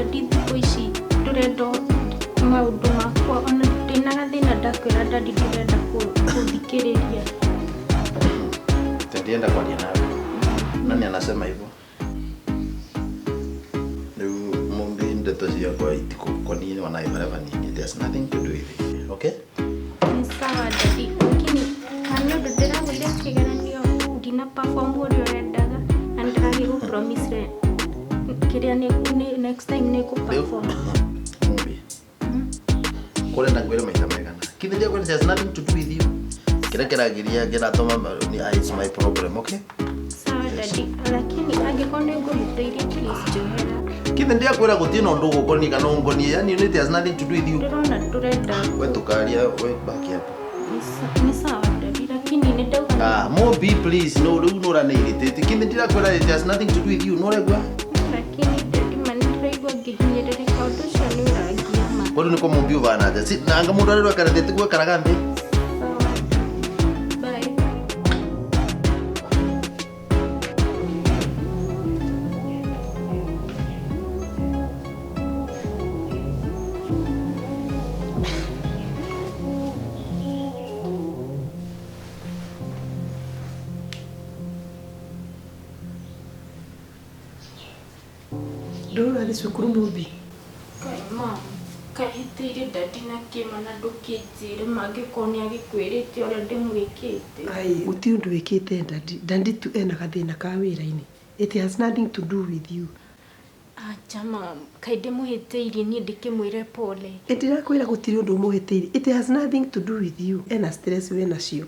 Daddy thikũ ici ndũrenda maũndũ makwa ona ndĩna gathĩna ndakwĩra daddy ndũrenda kũthikĩrĩria. Ndienda kwaria nawe. Nani anasema hivyo? Rĩu Mumbi ndeto ciakwa itikũkoniĩ ona ibaraba ningĩ. It has nothing to do with it. Okay? Nĩ sawa daddy, lakini kana nĩ ũndũ ndĩragũire kĩgeranio ndina perform ũrĩa ũrendaga na ndĩragĩgũ promise kĩrĩa nĩ next time nĩ ngũ perform. Mumbi. Kũrenda ngwĩre maita maigana. Kithi ndiakwĩra it has nothing to do with you. Kĩrĩa kĩragiria kĩratũma ni it's my problem, okay? Sawa daddy, lakini angĩkorwo nĩ ngũhĩtĩirie please njohera. Kithi ndiakwĩra gũtirĩ na ũndũ ũgũkoniĩ kana ũngoniĩ. Yani it has nothing to do with you. Ndĩrona ndũrenda. We tũkaria we baki hapo. Nĩ sawa daddy, lakini nĩ ndauga Ah, Mumbi please, no rĩu nĩ ũrani irritate. Kithi ndirakwĩra it has nothing to do with you. No ũraigua? Lakini daddy ma nĩ ndĩraigua ngĩhinyĩrĩrĩka ũndũ ũcio nĩ ũrangia ma. Kũrĩ nĩko Mumbi ũbana nja. Si nanga mũndũ arĩrwo ekara thĩ tiguo ekaraga thĩ. Sawa daddy. Bye. Ndũrathiĩ cukuru Mumbi? Kaĩ ma kahĩtĩirie daddy na kĩma na ndũkĩnjĩre mangĩkorwo nĩ agĩkwĩrĩte ũrĩa ndĩmwĩkĩte. Ai, gũtirĩ ũndũ wĩkĩte daddy. Daddy tu ena gathĩna ka wĩra-inĩ. It has nothing to do with you. Acha mam, kaĩ ndĩmũhĩtĩirie niĩ ndĩkĩmwĩre pole. Ndĩrakwĩra gũtirĩ ũndũ ũmũhĩtĩirie. It has nothing to do with you. Ena stress wĩ nacio.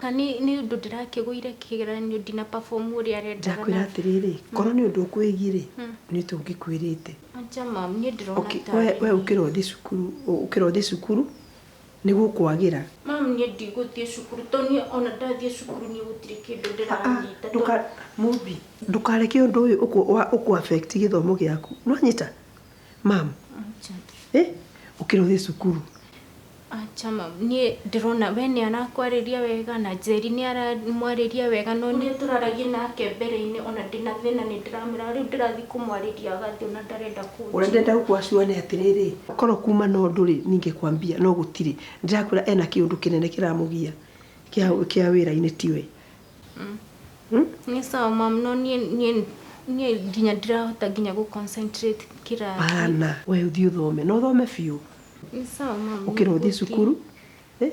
Ka nĩ ũndũ ndĩrakĩgũire kĩgeranio ndina perform ũrĩa arendaga. Ndakwĩra atĩrĩrĩ, korwo nĩ ũndũ ũkwĩgiĩ rĩ, nĩ tũngĩkwĩrĩte. Acha mam, niĩ ndĩrona Okay, tarĩ. we ũkĩra ũthiĩ cukuru, ũkĩra ũthiĩ cukuru nĩguo kwagĩra. Mam, niĩ ndigũthiĩ cukuru tondũ niĩ ona ndathiĩ cukuru niĩ gũtirĩ kĩndũ ndĩranyita. Ndũka Mumbi, ndũkareke ũndũ ũyũ ũkũ affect gĩthomo gĩaku. Nĩwanyita? Mam. Acha. Eh? Ũkĩra ũthiĩ cukuru. Acha mam, niĩ ndĩrona we nĩ arakwarĩria wega na Njeri nĩ aramwarĩria wega no niĩ tũraragia nake mbere-inĩ ona ndĩna thĩna nĩ ndĩramwĩra rĩu ndĩrathiĩ kũmwarĩria agathiĩ ona ndarenda Ũrĩa kũnjĩra. ndĩrenda gũkũacua nĩ atĩrĩrĩ, korwo kuma na ũndũ rĩ, ningĩkwambia no gũtirĩ. Ndĩrakwĩra ena kĩũndũ kĩnene kĩramũgia kĩa wĩra-inĩ tiwe. Nĩ sawa mam, no niĩ niĩ nginya ndirahota nginya gũ concentrate kĩrathi. Pana, we ũthiĩ ũthome, na ũthome biũ. Nĩ sawa mam. Ũkĩra ũthiĩ nĩngũthiĩ. cukuru,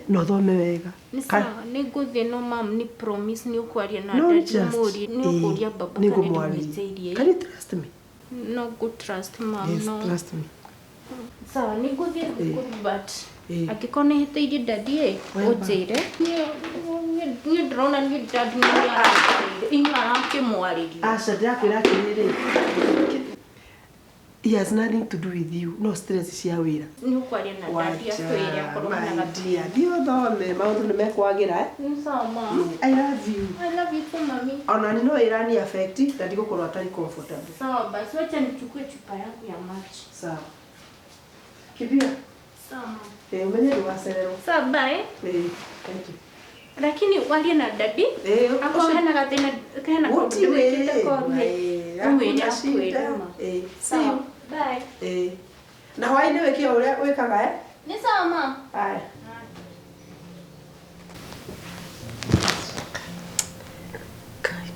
na ũthome wega. Nĩ sawa, nĩ ngũthiĩ no mam nĩ promise nĩ ũkwaria na No daddy just, ũmũrie, nĩ ũkũria baba nĩ kana ngũmwarĩria. ndĩmwĩtĩirie. Can you trust me? No ngũ trust mam, Yes, no. trust me. Sawa, nĩ ngũthiĩ thukuru but Eh. angĩkorwo nĩ hĩtĩirie daddy ĩ, Wemba. ũnjĩre. Niĩ ndĩrona niĩ daddy nĩ arakĩmwarĩria, inyuĩ arakĩmwarĩria. Aca, ndĩrakwĩra atĩrĩrĩ, he has nothing to do with you, no stress cia wĩra. Nĩ ũkwaria na daddy akwĩre akorwo my hena gathĩna. dear, thiĩ ũthome, maũndũ nĩ mekwagĩra, eh? Nĩ sawa mam. I love you. I love you too mami. Ona ni no ĩrani affect na ndigũkorwo atarĩ comfortable. Sawa basi, wacha nichukue chupa yangu ya maji. Sawa. Kimbia. Sawa mama. Eh, umenye ndũgacererwo. Sawa bye. Eh, thank you. Lakini warie na daddy. Eh, Akorwo ũcio- hena gathĩna hena kaũndũ Gũtirĩ. ndĩmwĩkĩte koru rĩ, Eh, ũmwĩre hakuna shida. akwĩre ma. Eh, see Sawa. you. Bye. Eh. Na hwaĩ-inĩ wĩke o ũrĩa wĩkaga, eh? Nĩ sawa mama. Haya. Kai.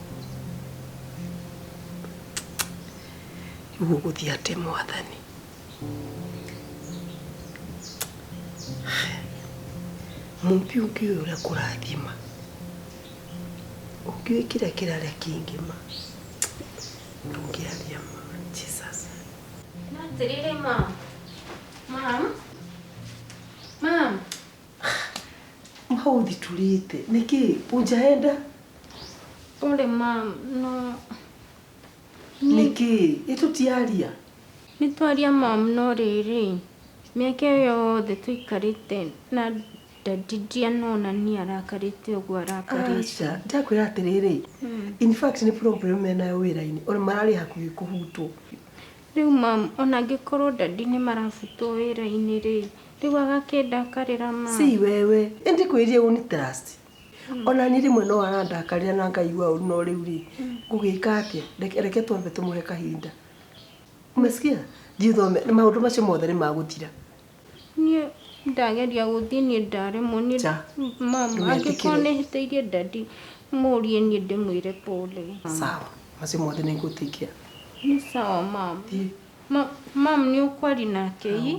Rĩu gũgũthiĩ atĩa mwathani? Mumbi ũngĩũĩ ũrĩa kũrathima, ũngĩũĩ kĩrĩa kĩrarĩa kĩngĩ ma, ndũngĩaria ma. Jesus. Na atĩrĩrĩ mam. Mam. Mam. Maũthi tũrĩte nĩkĩ unjaenda? Pole mam, no Nĩkĩ ĩtũtiaria? nĩ twaria mam no rĩrĩ mĩaka ĩyo yothe tũikarĩte na daddy ndianona niĩ arakarĩte ũguo arakarĩte. Aca, ndakwĩra atĩrĩrĩ, in fact nĩ problem menayo wĩra-inĩ, ona mararĩ hakuhĩ kũhutwo. Rĩu mam, ona angĩkorwo daddy nĩ marabutwo wĩra-inĩ rĩ, rĩu agakĩndakarĩra mam. Si wewe, ĩndĩ kwĩrie ũ nĩ trust. Ona niĩ rĩmwe no arandakarĩra na ngaigua ũru no rĩu rĩ, ngũgĩka atĩa? Reke twambe tũmũhe kahinda. Umesikia? Thiĩ ũthome maũndũ macio mothe nĩ magũthira. Niĩ ndageria gũthiĩ niĩ ndaremwo niĩ. Cha. Mam, Ndũgetĩkĩre. angĩkorwo nĩ hĩtĩirie dadi mũrie niĩ ndĩmwĩre pole. Sawa, macio mothe nĩ ngũtikia. Nĩ sawa mam. Thiĩ. Mam, nĩ ũkwaria nake ĩ?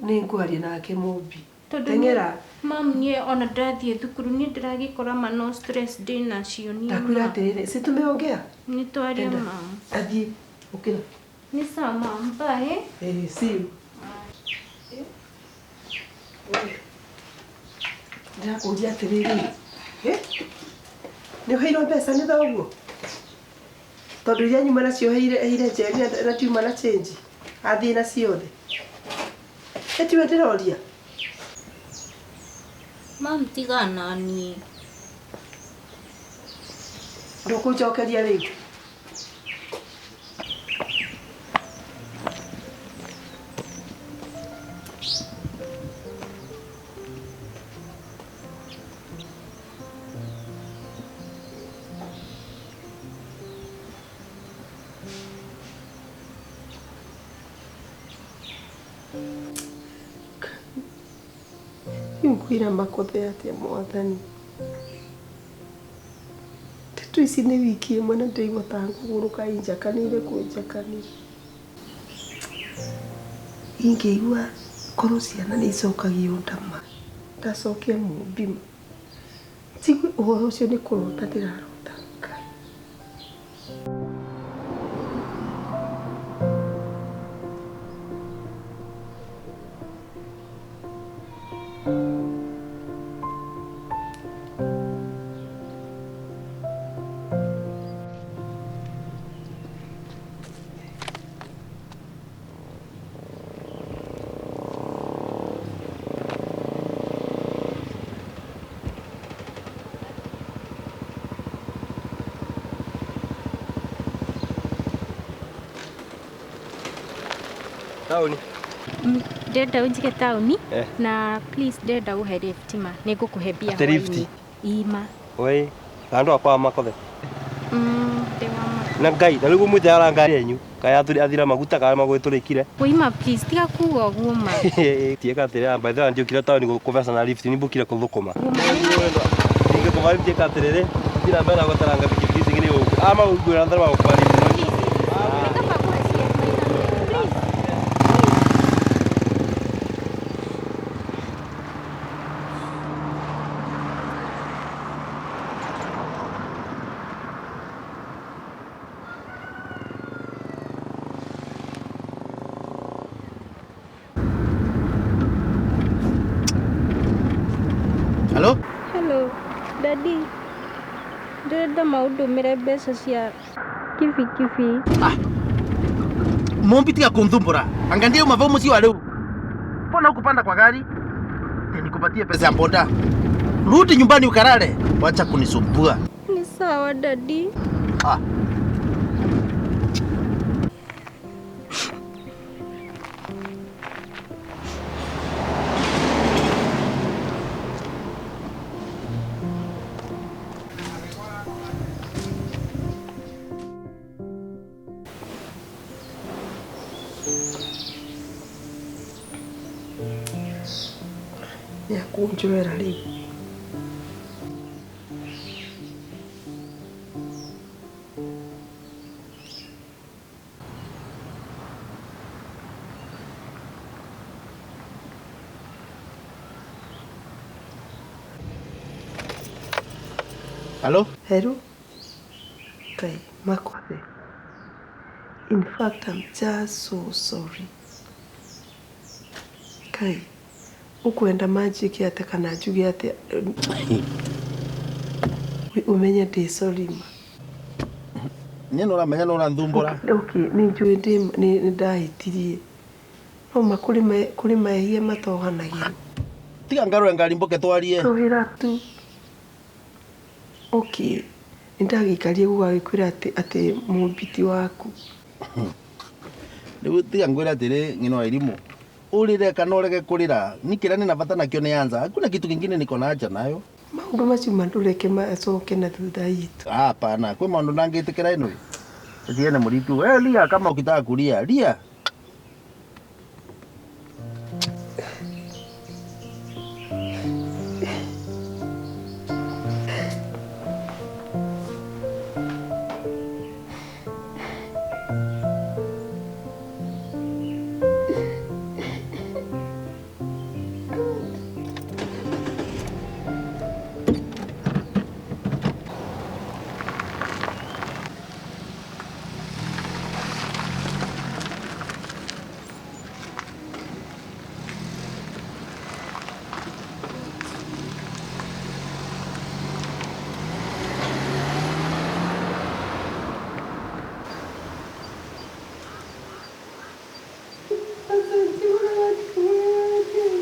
Nĩ ngwaria nake Mũmbi. Tondũ Teng'era. Mam, niĩ ona ndathiĩ thukuru niĩ ndĩragĩkora ma no stress ndĩnacio niĩ. Ndakwĩra Mam. atĩrĩrĩ, si tumeongea? Nĩ twaria Enda. mam. Athiĩ, ũkĩra. Nĩ sawa mam, bye. Eh, see you. Ndĩrakũria atĩrĩrĩ, eh? Nĩ ũheirwo mbeca nĩ thoguo? Tondũ iria nyuma nacio heire heire Njeri na tiuma na change. Athiĩ na ciothe. Ĩtiwe ndĩroria. Mam, tiga naniĩ. Ndũkũnjokeria rĩu. Rĩu ngwĩra makothe atĩa mwathani. Ndeto ici nĩ wiki ĩmwe na ndĩraigua ta ngũgũrũka injakanĩire kũnjakanĩra. Ingĩigua korwo ciana nĩ icokagio ndama, ndacokia Mũmbi ma. Njigue ũhoro ũcio nĩ kũrota ndĩrarota. Ngai. Taũni. Ndĩrenda ũnjige taũni Eh. na please ndĩrenda gũhe lift ma nĩ ngũkũhe mbia Atĩ lift? hwaĩ-inĩ. Ima. Oi, andũ akwa makothe. Ndĩ wa ma. Na Ngai, na rĩu mwĩte ara ngari yanyu. Kaya athira maguta kana magwĩtũrĩkire. Wĩima please tiga kuga ũguo ma. Tieka atĩrĩ, by the way ndiũkire taũni kũbeca na lift, nimbũkire kũthũkũma. Ũguo ma. Ingĩkũba lift ĩka atĩrĩrĩ, thira mbere na gũtaranga bikibiki ici nĩ ũguo. Ama ũguo na thara gũkũba lift. Nĩ kaba kũhe ciringi maita merĩ, please. Halo? Hello, daddy. Ndĩrenda maũndũmĩre mbeca cia kibikibi. Mumbi tiga kunthumbura. Angalia umavaa msi wa leo. Mbona hukupanda kwa gari? Ndio nikupatie pesa ya boda. Rudi nyumbani ukalale. Wacha kunisumbua. Ni sawa daddy. Ah. Nĩ akũnjoera rĩu. Halo? Hello? Ngai, makothe. In fact, I'm just so sorry. Ngai, ũkwenda manjĩke atĩa kana njuge atĩa? Ũmenye ndĩ sorry ma. Niĩ nĩ ũramenya nĩ ũranthumbũra. Okay, nĩ njũĩ nĩ ndahĩtirie. No ma kũrĩ mehia matohanagĩrwo. Tiga ngarũre ngari mbũke twarie. Tũhĩra tu. Okay, nĩ ndagĩikarie gũgagĩkwĩra atĩ Mũmbi ti waku. Rĩu tiga ngwĩre atĩrĩ ng'ino wa irimũ. Ũrĩre kana ũrege kũrĩra. Ni kĩrĩa nĩna bata nakĩo nĩ answer. Hakuna kitu kingine niko na haja nayo. Maũndũ macio ma ndũreke macoke na thutha itũ. Ah, hapana. Kwĩ maũndũ ndangĩtĩkĩra ĩno. Tiene mũritu. Wewe lia kama ukitaka kulia. Lia. Innocent mũthamaki mwega Ngai.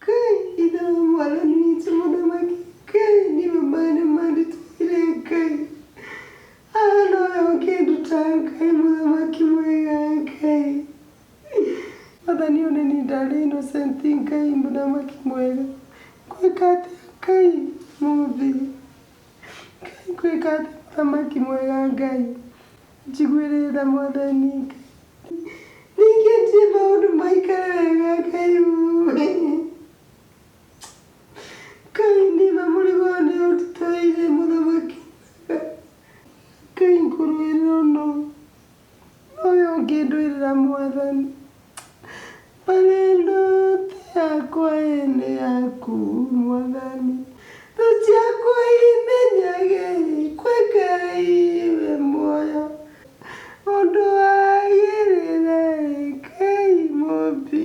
Ngai ithe wa mwathani witũ mũthamaki Ngai niwe maĩ mandutĩire Ngai. Haha nowe ũkĩnduta Ngai mũthamaki mwega Ngai. Mwathani ũyũ nĩ niĩ ndarĩ innocent Ngai mũthamaki mwega. Ngwĩka atĩa Ngai mũthĩ? Ngai ngwĩka atĩa mũthamaki mwega Ngai? Njiguĩre tha mwathani Ngai. Ningĩ ndirĩ maũndũ maikare wega Ngai ũĩ. Ngai nĩma mũrigo ũyũ nĩ ũnditũhĩire mũthamaki mwega. Ngai ngũrũĩrĩrwo no nowe ũngĩndũĩrĩra mwathani. Mbarĩ ĩno ti yakwa ĩ nĩ yaku mwathani. Thũ ciakwa imenyage kwĩ Ngai wĩ muoyo. Ũndũ wagĩrĩre Ngai mũmbi.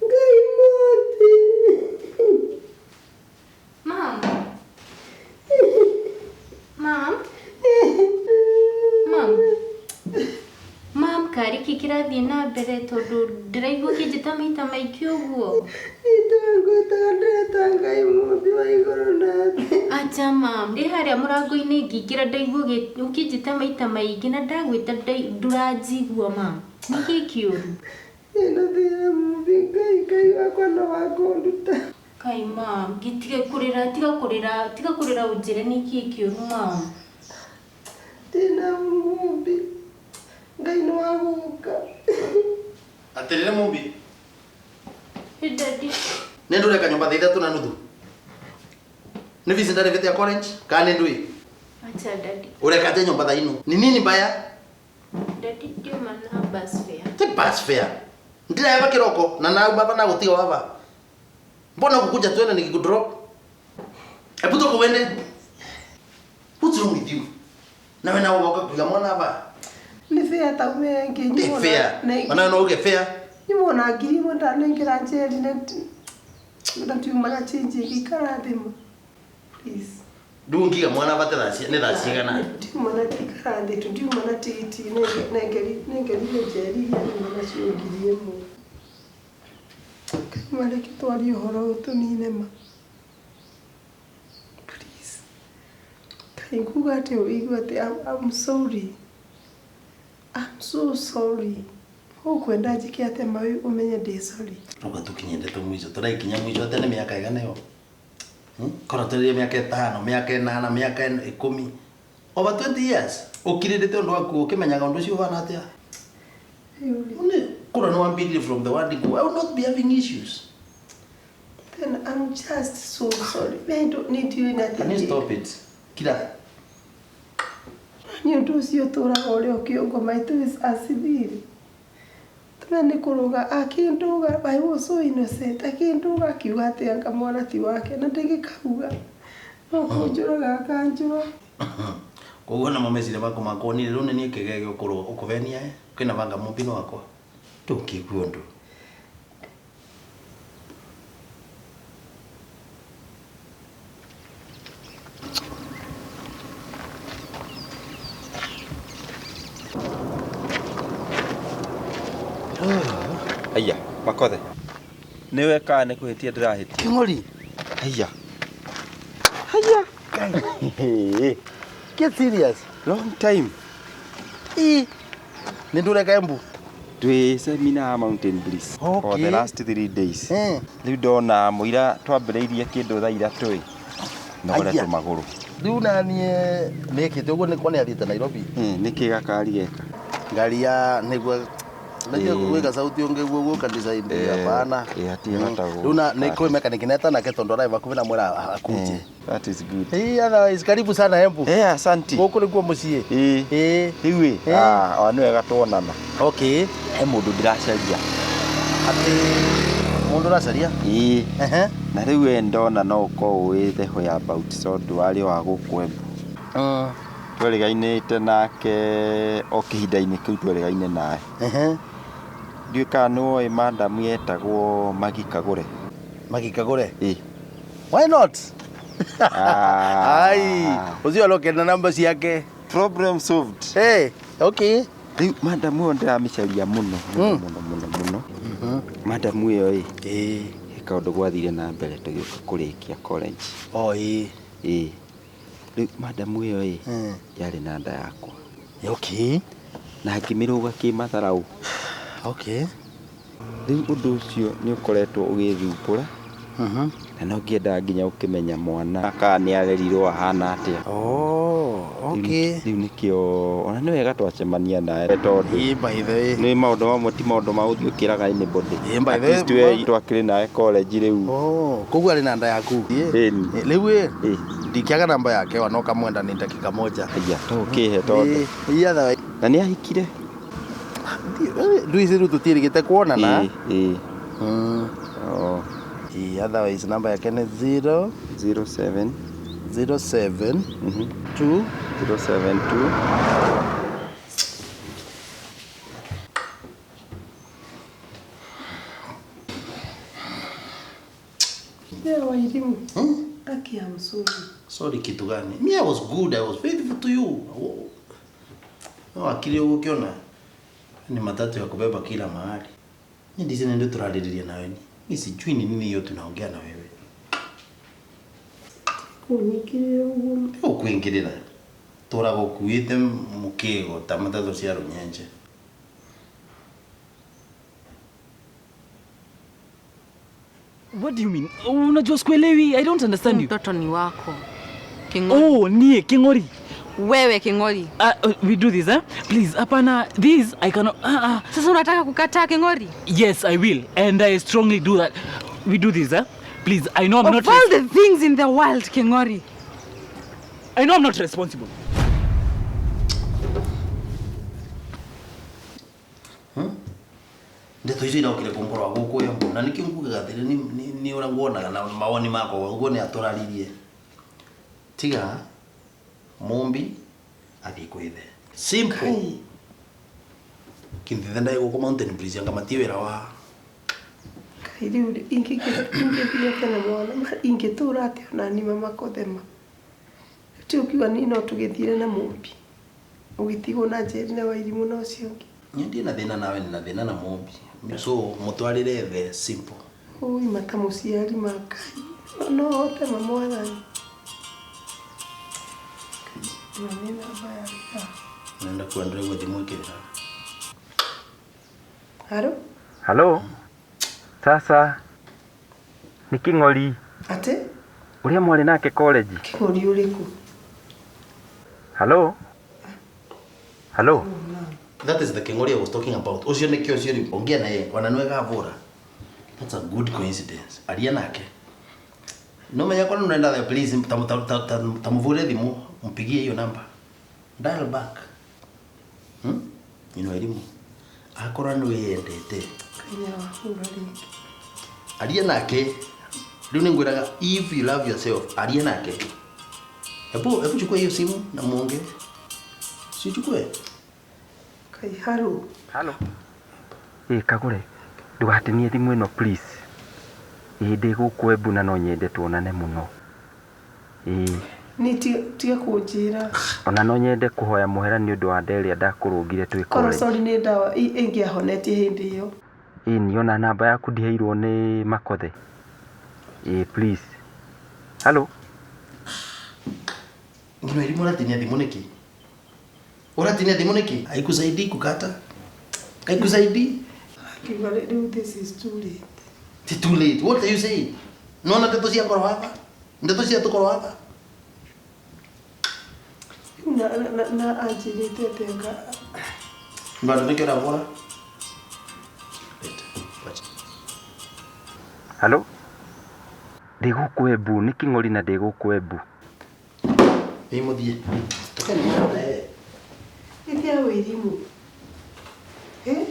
Ngai mũmbi. Mom. Mom. Mom. Mom, karĩ kĩ kĩrathiĩ na mbere tondũ ndĩraigua ũkĩnjĩta maita maingĩ ũguo. Itangwĩtaga ndĩreta Ngai mũmbi wa igũrũ na thĩ. Acha mam, ndĩ harĩa mũrango-inĩ ngĩingĩra ndaigua ũkĩnjĩta maita maingĩ na ndagwĩta ndũranjigua mam. Nĩkĩ kĩũru? Ĩno thĩna mũmbi Ngai Ngai wakwa no wakũnduta. Kai mam, gĩtige kũrĩra, tiga kũrĩra, tiga kũrĩra ũnjĩre nĩkĩ kĩũru mam. Ndĩna ũru mũmbi. Ngai nĩ wa gũka. Atirire Mumbi. Hey daddy. Nĩ ndũreka nyũmba thaa ithatũ na nuthu. Nĩ fees ndarĩbĩte ya college kana nĩ ndũĩ? Acha daddy. Ũreka atĩa nyũmba thaa ino? Ni nini mbaya? Daddy ndiuma na bus fare. Ti bus fare. Ndĩraheba kĩroko na nauma ba nagũtiga waba. Mbona ukukuja tuende nikikudrop? Hebu toka uende. What's wrong with you? Nawe nawe woka kuiga mwana ba. Nĩ fair ta ume Ti fair. Ona no uge fair. Nyimona 1000 ndanengera Njeri na tiuma na change ĩgĩikara thĩ ma. Please. Ndungiga mwana bate thaa nĩ thaa cigana. Ndiuma na ikara thĩ tu ndiuma na tigiti nengerire Njeri iria nyuma nacio 1000. Ngai mareke twarie ũhoro ũyũ tũnine ma. Please. Ngai nguga atĩ ũigue atĩ I'm sorry. I'm so sorry. Ũkwenda njĩke atĩa ma ũmenye ndĩ sorry. Roka tukinye ndeto mwico turaikinya mwico atĩ nĩ mĩaka ĩgana ĩyo. Korwo tũrĩ mĩaka ĩtano, mĩaka ĩnana, mĩaka 10. Over 20 years. Ũkirĩrĩte ũndũ waku ũkĩmenyaga ũndũ ũcio ũhana atĩa. Rĩu rĩ, Une kũrwo nĩ wambĩrĩrie from the word go. I will not be having issues. Then I'm just so sorry. I don't need you in Can you stop it? Kira. Nĩ ũndũ ũcio ũtũraga ũrĩa ũkĩongo maitũ is acithiri. Tũme nĩ kũrũga akĩndũga I was so innocent akĩndũga akiuga atĩ anga mwana ti wake na ndĩgĩkauga no kũnjũraga akanjũra. Koguo namo meciria maku makuonire rĩu nĩ niĩ kĩgege ũkũrwo ũkũvenia ĩ kwĩna banga mũmbino wakwa. Ndũngĩigua ũndũ. Aya, makothe. Nĩwe kana nĩ kũhĩtia ndĩrahĩtia? Kĩng'ori. Aya. Haya. Get serious. Long time. Ĩ. Nĩ ndũreka Embu? Twĩ seminar Mountain Bliss for the last 3 days. Rĩu ndona mũira twambĩrĩirie kĩndũ thaa ithatũ ĩ. Nogoretwo Aya. magũrũ. Rĩu naniĩ nĩkĩte ũguo nĩkuo nĩathiĩte Nairobi. Nĩkĩ gakari geka? Ngari ya nĩguo Najua kuweka sauti unge guo kanisa hapana. Hatirĩ bata Rĩu na nĩ kwĩ mechanic neta nake tondũ araiva hakuhĩ na mwĩra akuje. That is good. Otherwise karibu sana Embu. Asante. Gũkũ nĩkuo mũciĩ. Rĩu ĩ, o nĩ wega tuonana. Okay. He mũndũ ndĩracaria. Atĩ mũndũ ũracaria? Ĩĩ. Na rĩu we ndona no ũkorwo ũĩ the whereabouts tondũ warĩ wa gũkũ Embu. Twerĩgainĩte nake o kĩhinda-inĩ kĩu twerĩgaine nawe. Ndiũĩ kana nĩ woĩ madam yetagwo Magi Kagũre. Magi Kagũre? Ĩ. Why not? Ah. Ai, ũcio aroke na namba ciake. Problem solved. Hey, okay. Rĩu madam ĩyo ndĩramĩcaria mũno mũno mũno mũno mũno. Madam ĩyo ĩ. Ĩ. He kaũndũ gwathire na mbere tũgĩũka kũrĩkia college. Oh, ĩ. Ĩ. Rĩu madam ĩyo ĩ yarĩ na nda yakwa. Okay. Na ngĩmĩrũga kĩmatharaũ. Okay. Rĩu ũndũ ũcio nĩ ũkoretwo ũgĩthumbũra. Na no ngĩendaga nginya ũkĩmenya mwana kana nĩ arerirwo ahana atĩa. Oh, okay. Rĩu nĩkĩo ona nĩ wega twacemania nawe tondũ Ĩ, by the way. nĩ maũndũ mamwe ti maũndũ ma gũthiĩ ũkĩraga anybody. Ĩ, by At the way, least we twakĩrĩ nawe college rĩu. Oh, koguo arĩ na nda yaku. Ĩni. Rĩu ĩ, Ĩ. ndikĩaga namba yake ona ũkamwenda nĩ dakika moja. Aya, to ũkĩhe tondũ. Ĩ, otherwise. Na nĩ ahikire. Ndũ ici rĩu tũtiĩrĩgĩte kuonana. Ĩ, ĩ. Oh. Ĩ, otherwise namba yake nĩ 0 07 07 2 072 Yeah, Wairimu. Aki I'm sorry. Sorry kitu gani? Me I was good, I was faithful to you. No akili ũgũkĩona ni matatu ya kubeba kila mahali. Ni ndizi ndio turarĩrĩria nawe ni. Ni sijui ni nini hiyo tunaongea na wewe. Kũnyingĩrĩra ũguo. Ũkũingĩrĩra. Tũraga ũkuĩte mũkĩgo ta matatũ cia rũnyenje. What do you mean? Unajua sikuelewi. I don't understand you. Mtoto ni wako. King'ori. Oh, nie King'ori. Wewe King'ori. We do this, eh? Please, hapana. This I cannot. Sasa unataka kukataa King'ori? Yes, I will. And I strongly do that. We do this, eh? Please, I know I'm Of not all the things in the world, King'ori. I know I'm not responsible. Ndeto icio iraukire kũngorwa gũkũ Embu na nĩkĩo ngugaga atĩrĩ nĩ ũrĩa nguonaga na mawoni makwa ũguo nĩ atũraririe. Tiga Mumbi athiĩ kwĩ ithe. Simple. Kinthithe ndaĩ gũkũ Mountain Breeze anga matie wĩra wa. Kai rĩu ingĩthiĩ atĩa na mwana ingĩtũra atĩa ona ni mama kothema. Ti ũkiuga ni no tũgĩthire na Mumbi. Ũgĩtigwo na Njeri na Wairimu na ũcio ũngĩ. Niĩ ndirĩ na thĩna nawe nĩ na thĩna na Mumbi. So mũtwarĩre the simple. Oi mata mũciari makai. No hote mamwathani. Ĩyo nĩ namba ya gĩthaa. Nenda kuendelea gũthiĩ mwĩkĩrĩra. Haro? Halo? Sasa nĩ King'ori. Atĩ? Ũrĩa mwarĩ nake college. King'ori ũrĩkũ? Halo? Halo? That is the King'ori I was talking about. Ũcio nĩkĩo ũcio rĩu ongea naye ona nĩwe gavũra. That's a good coincidence. Aria nake. No menya kwa nenda the please tamuvure thimũ mpigie hiyo namba. Dial back. Ino elimu. Akorwo nĩ wĩyendete. Kanya wahũra rĩngĩ. Aria nake. Rĩu nĩ ngwĩraga if you love yourself, aria nake. Hebu chukua hiyo simu na muongee. Si chukue. Kai haro. Halo. Ĩ Kagũre, ndũgatinie thimũ ĩno please. Ĩ ndĩ gũkũ Embu na no nyende tuonane mũno. Ĩ. Ni tiga kũnjĩra. Ona no nyende kũhoya mũhera nĩ ũndũ wa nda ĩrĩa ndakũrũngire twĩ Korwo college. sorry nĩ ndawa ĩngĩahonetie hĩndĩ ĩyo. Ĩ ni ona namba yaku ndiheirwo nĩ Makothe. Ĩ please. Halo. Ngino elimu ũratinia thimũ nĩkĩ? Ũratinia thimũ nĩkĩ? Haikusaidii kukata. Haikusaidii. Akiuga rĩu this is too late. It's too late. What are you saying? Nona ndeto cia ngoro hapa. Ndeto cia tukorwo hapa. Na anjĩrĩte atĩa nga. Bado nĩkĩo ũravũra? Halo? Ndĩ gũkũ Embu, nĩ King'ori na ndĩ gũkũ Embu. Ĩ mũthiĩ. Tũkeni mũthee. Ithe ya Wairimu. Eh?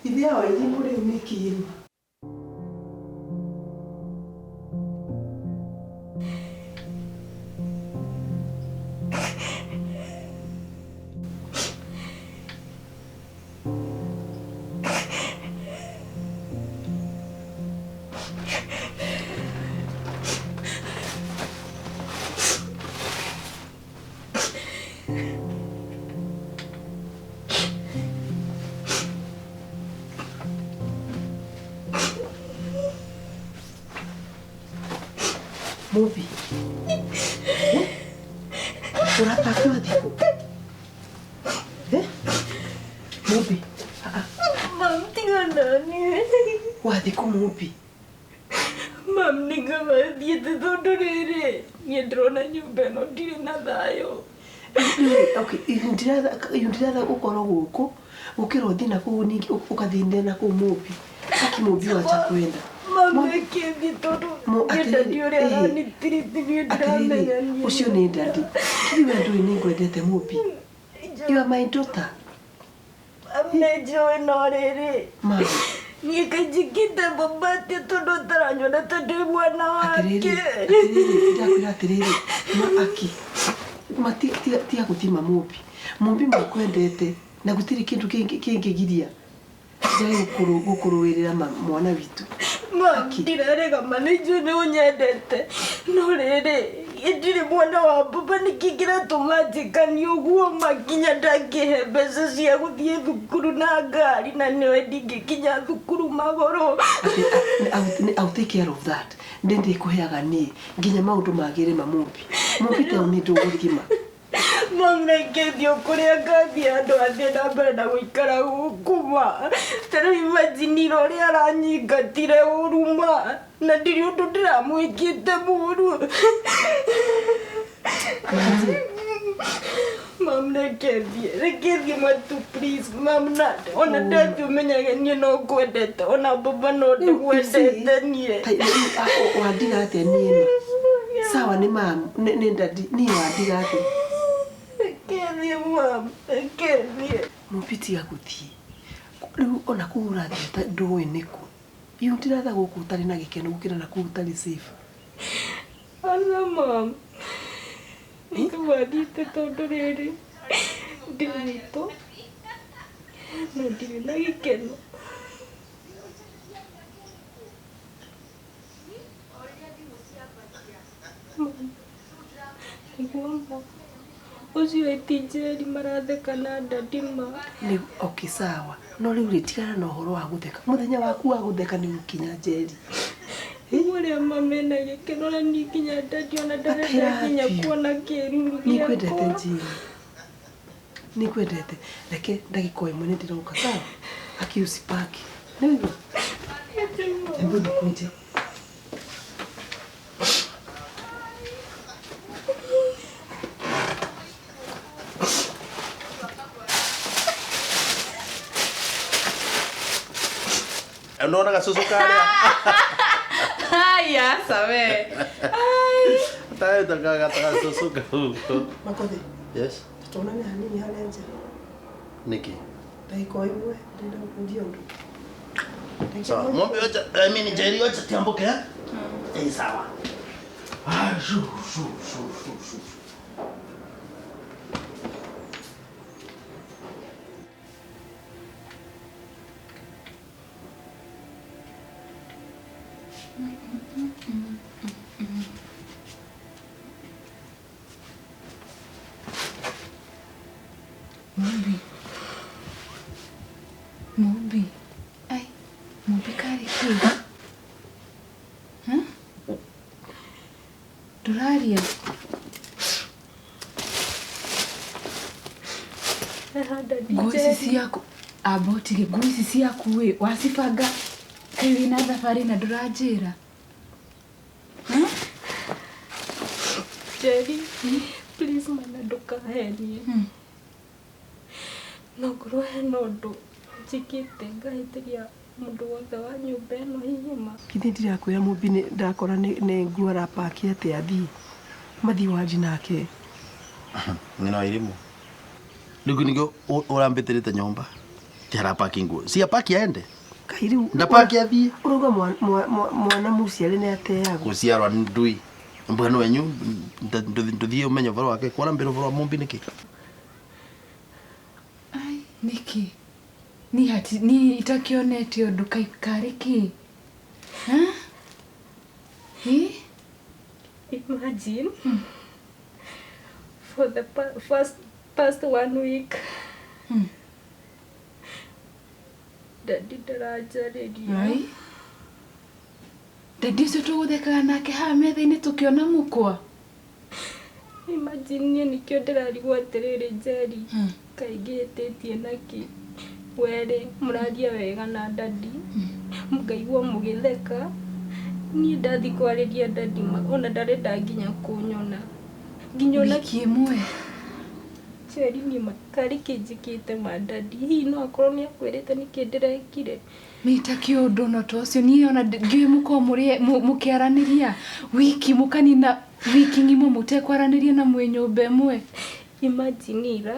Ithe ya Wairimu rĩu nĩ kĩĩma. Mũmbi. Ũrapaki wathiĩ kũ? Mũmbi. Mam, tiga naniĩ. Wathiĩ kũ Mũmbi? Mam, nĩngaba thiĩte tondũ rĩrĩ niĩ ndĩrona nyũmba ĩno ndirĩ na thayũ. Okay, ndiratha ũkorwo gũkũ gũkĩra ũthiĩ na kũu ningĩ ũkathĩnĩra na kũu Mũmbi. Aki Mũmbi wacha kwenda. Mam, reke thiĩ tondũ niĩ daddy ũrĩa aranitirithi niĩ ndiramenya niĩ. Ũcio nĩ daddy. Kithi we ndũĩ nĩ ngwendete Mũmbi. You are my daughter. Mam, nĩnjũĩ no rĩrĩ. Mam. Niĩ kainjĩkĩte baba atĩa tondũ ũtaranyona ta ndĩ mwana wake. Atĩrĩrĩ, atĩrĩrĩ, ndakwĩra atĩrĩrĩ, ma aki ma tiga gũthima Mũmbi. Mũmbi makwendete na gũtirĩ kĩndũ kĩngĩgiria njage gũkũrũĩrĩra mwana witũ. Mam, ndirarega ma nĩnjũĩ nĩ ũnyendete no rĩrĩ ndirĩ mwana wa baba nĩkĩ kĩratũma njĩkanie ũguo ma nginya ndangĩhe mbeca cia gũthiĩ thukuru na ngari na nĩwe ndingĩkinya thukuru magũrũ. I'll take care of that. Nĩ ndĩkũheaga niĩ nginya maũndũ magĩre ma Mũmbi. Mũmbi teo nĩ ndũgũthima. Mam, reke thiĩ kũrĩa ngathiĩ andũ athiĩ na mbere na gũikara gũkũ ma. Ta rĩu imagine ira ũrĩa aranyingatire ũru ma na ndirĩ ũndũ ndĩramwĩkĩte mũru. Mam, reke thiĩ, reke thiĩ matu please mam, na ona ndathiĩ ũmenyage niĩ no ngwendete ona baba no ndĩmwendete niĩ. Wandiga atĩa niĩ ma? Sawa nĩ mam, nĩ daddy, niĩ wandiga atĩa? Reke thiĩ mam, reke thiĩ. Mũmbi tiga gũthiĩ. Rĩu ona kũu ũrathiĩ ndũĩ nĩkũ. Iũ ndiratha gũkũ ũtarĩ na gĩkeno gũkĩra na kũu ũtarĩ safe. Aca mam, nĩkĩmathiĩte tondũ rĩrĩ ndĩ gwitũ na ndirĩ na gĩkeno. Mam, nĩguo ma ũcio eti Njeri maratheka na daddy ma. Rĩu okay sawa no rĩu rĩ tigana na ũhoro wa gũtheka. Mũthenya waku wa gũtheka nĩ ũgũkinya Njeri. Rĩu ũrĩa mama ena gĩkeno na niĩ nginya daddy ona ndarenda nginya kuona kĩruru Nĩngwendete gĩakwa. Njeri. Nĩngwendete. Reke ndagĩka o ĩmwe nĩndĩroka sawa? Aki usipaki. Nĩwaigua? Hebu nikuje. Unaona gacũcũ karĩa? Haya, sawe. Ai. Gacũcũ kau. Makothi. Yes. Tuonane hanini harĩa nja. Nĩkĩ? Ndagĩka o ĩmwe ndĩrenda gũkũria ũndũ. Sawa, Mombi wacha, I mean Njeri wacha tiambuke eh? Eh, sawa. Ah, shu shu shu shu shu. Mumbi. Mumbi. Ai, Mumbi karĩ kĩ? Ndũraria? Nguo ici ciaku amba ũtige nguo ici ciaku ĩ wacibanga kaĩ wĩna thabarĩ na ndũranjĩra? Njeri, please mana ndũkahenie. No ngorwo hena ũndũ njĩkĩte ngahĩtĩria mũndũ wothe wa nyũmba ĩno hihi ma. Githĩ ndirakwĩra Mũmbi ndakora nĩ nguo arapaki atĩ athiĩ. Mathiĩ wanji nake. Nyina wa irimũ. Rĩu nĩkĩo ũrambĩtĩrĩte nyũmba. Ti arapaki nguo. Si apaki aende. Kai rĩu Ndapaki athiĩ. Ũrauga mwana mũciare nĩ ateagwo. Gũciarwa nĩ ndui. Mbwenu wenyu ndũthiĩ ũmenye ũhoro wake. Kwarambĩra ũhoro wa Mũmbi nĩkĩ? Ai, nĩkĩ? Niĩ hati niĩ itakĩonete ũndũ karĩ kĩ? Ĩ? Imagine for the first past 1 week daddy ndaranjarĩria. Ai. Daddy ũcio tũgũthekaga nake haha metha-inĩ tũkĩona mũkwa. Imagine niĩ nĩkĩo ndĩrarigwo atĩrĩrĩ Njeri, kaĩ ngĩhĩtĩtie nakĩ? Werĩ mũraria wega na daddy, mũkaigua mũgĩtheka, niĩ ndathiĩ kwarĩria daddy ona ndarenda nginya kũnyona. Nginya ona Wiki ĩmwe. Njeri niĩ ma karĩ kĩ njĩkĩte ma daddy? Hihi no akorwo nĩ akwĩrĩte nĩkĩ ndĩrekire? Nĩ ta kĩũndũ no ta ũcio niĩ ona ndiũĩ mũkorwo mũrĩ mũkĩaranĩria wiki mũkanina wiki ng'ima mũtekwaranĩria na mwĩ nyũmba ĩmwe. Imagine ira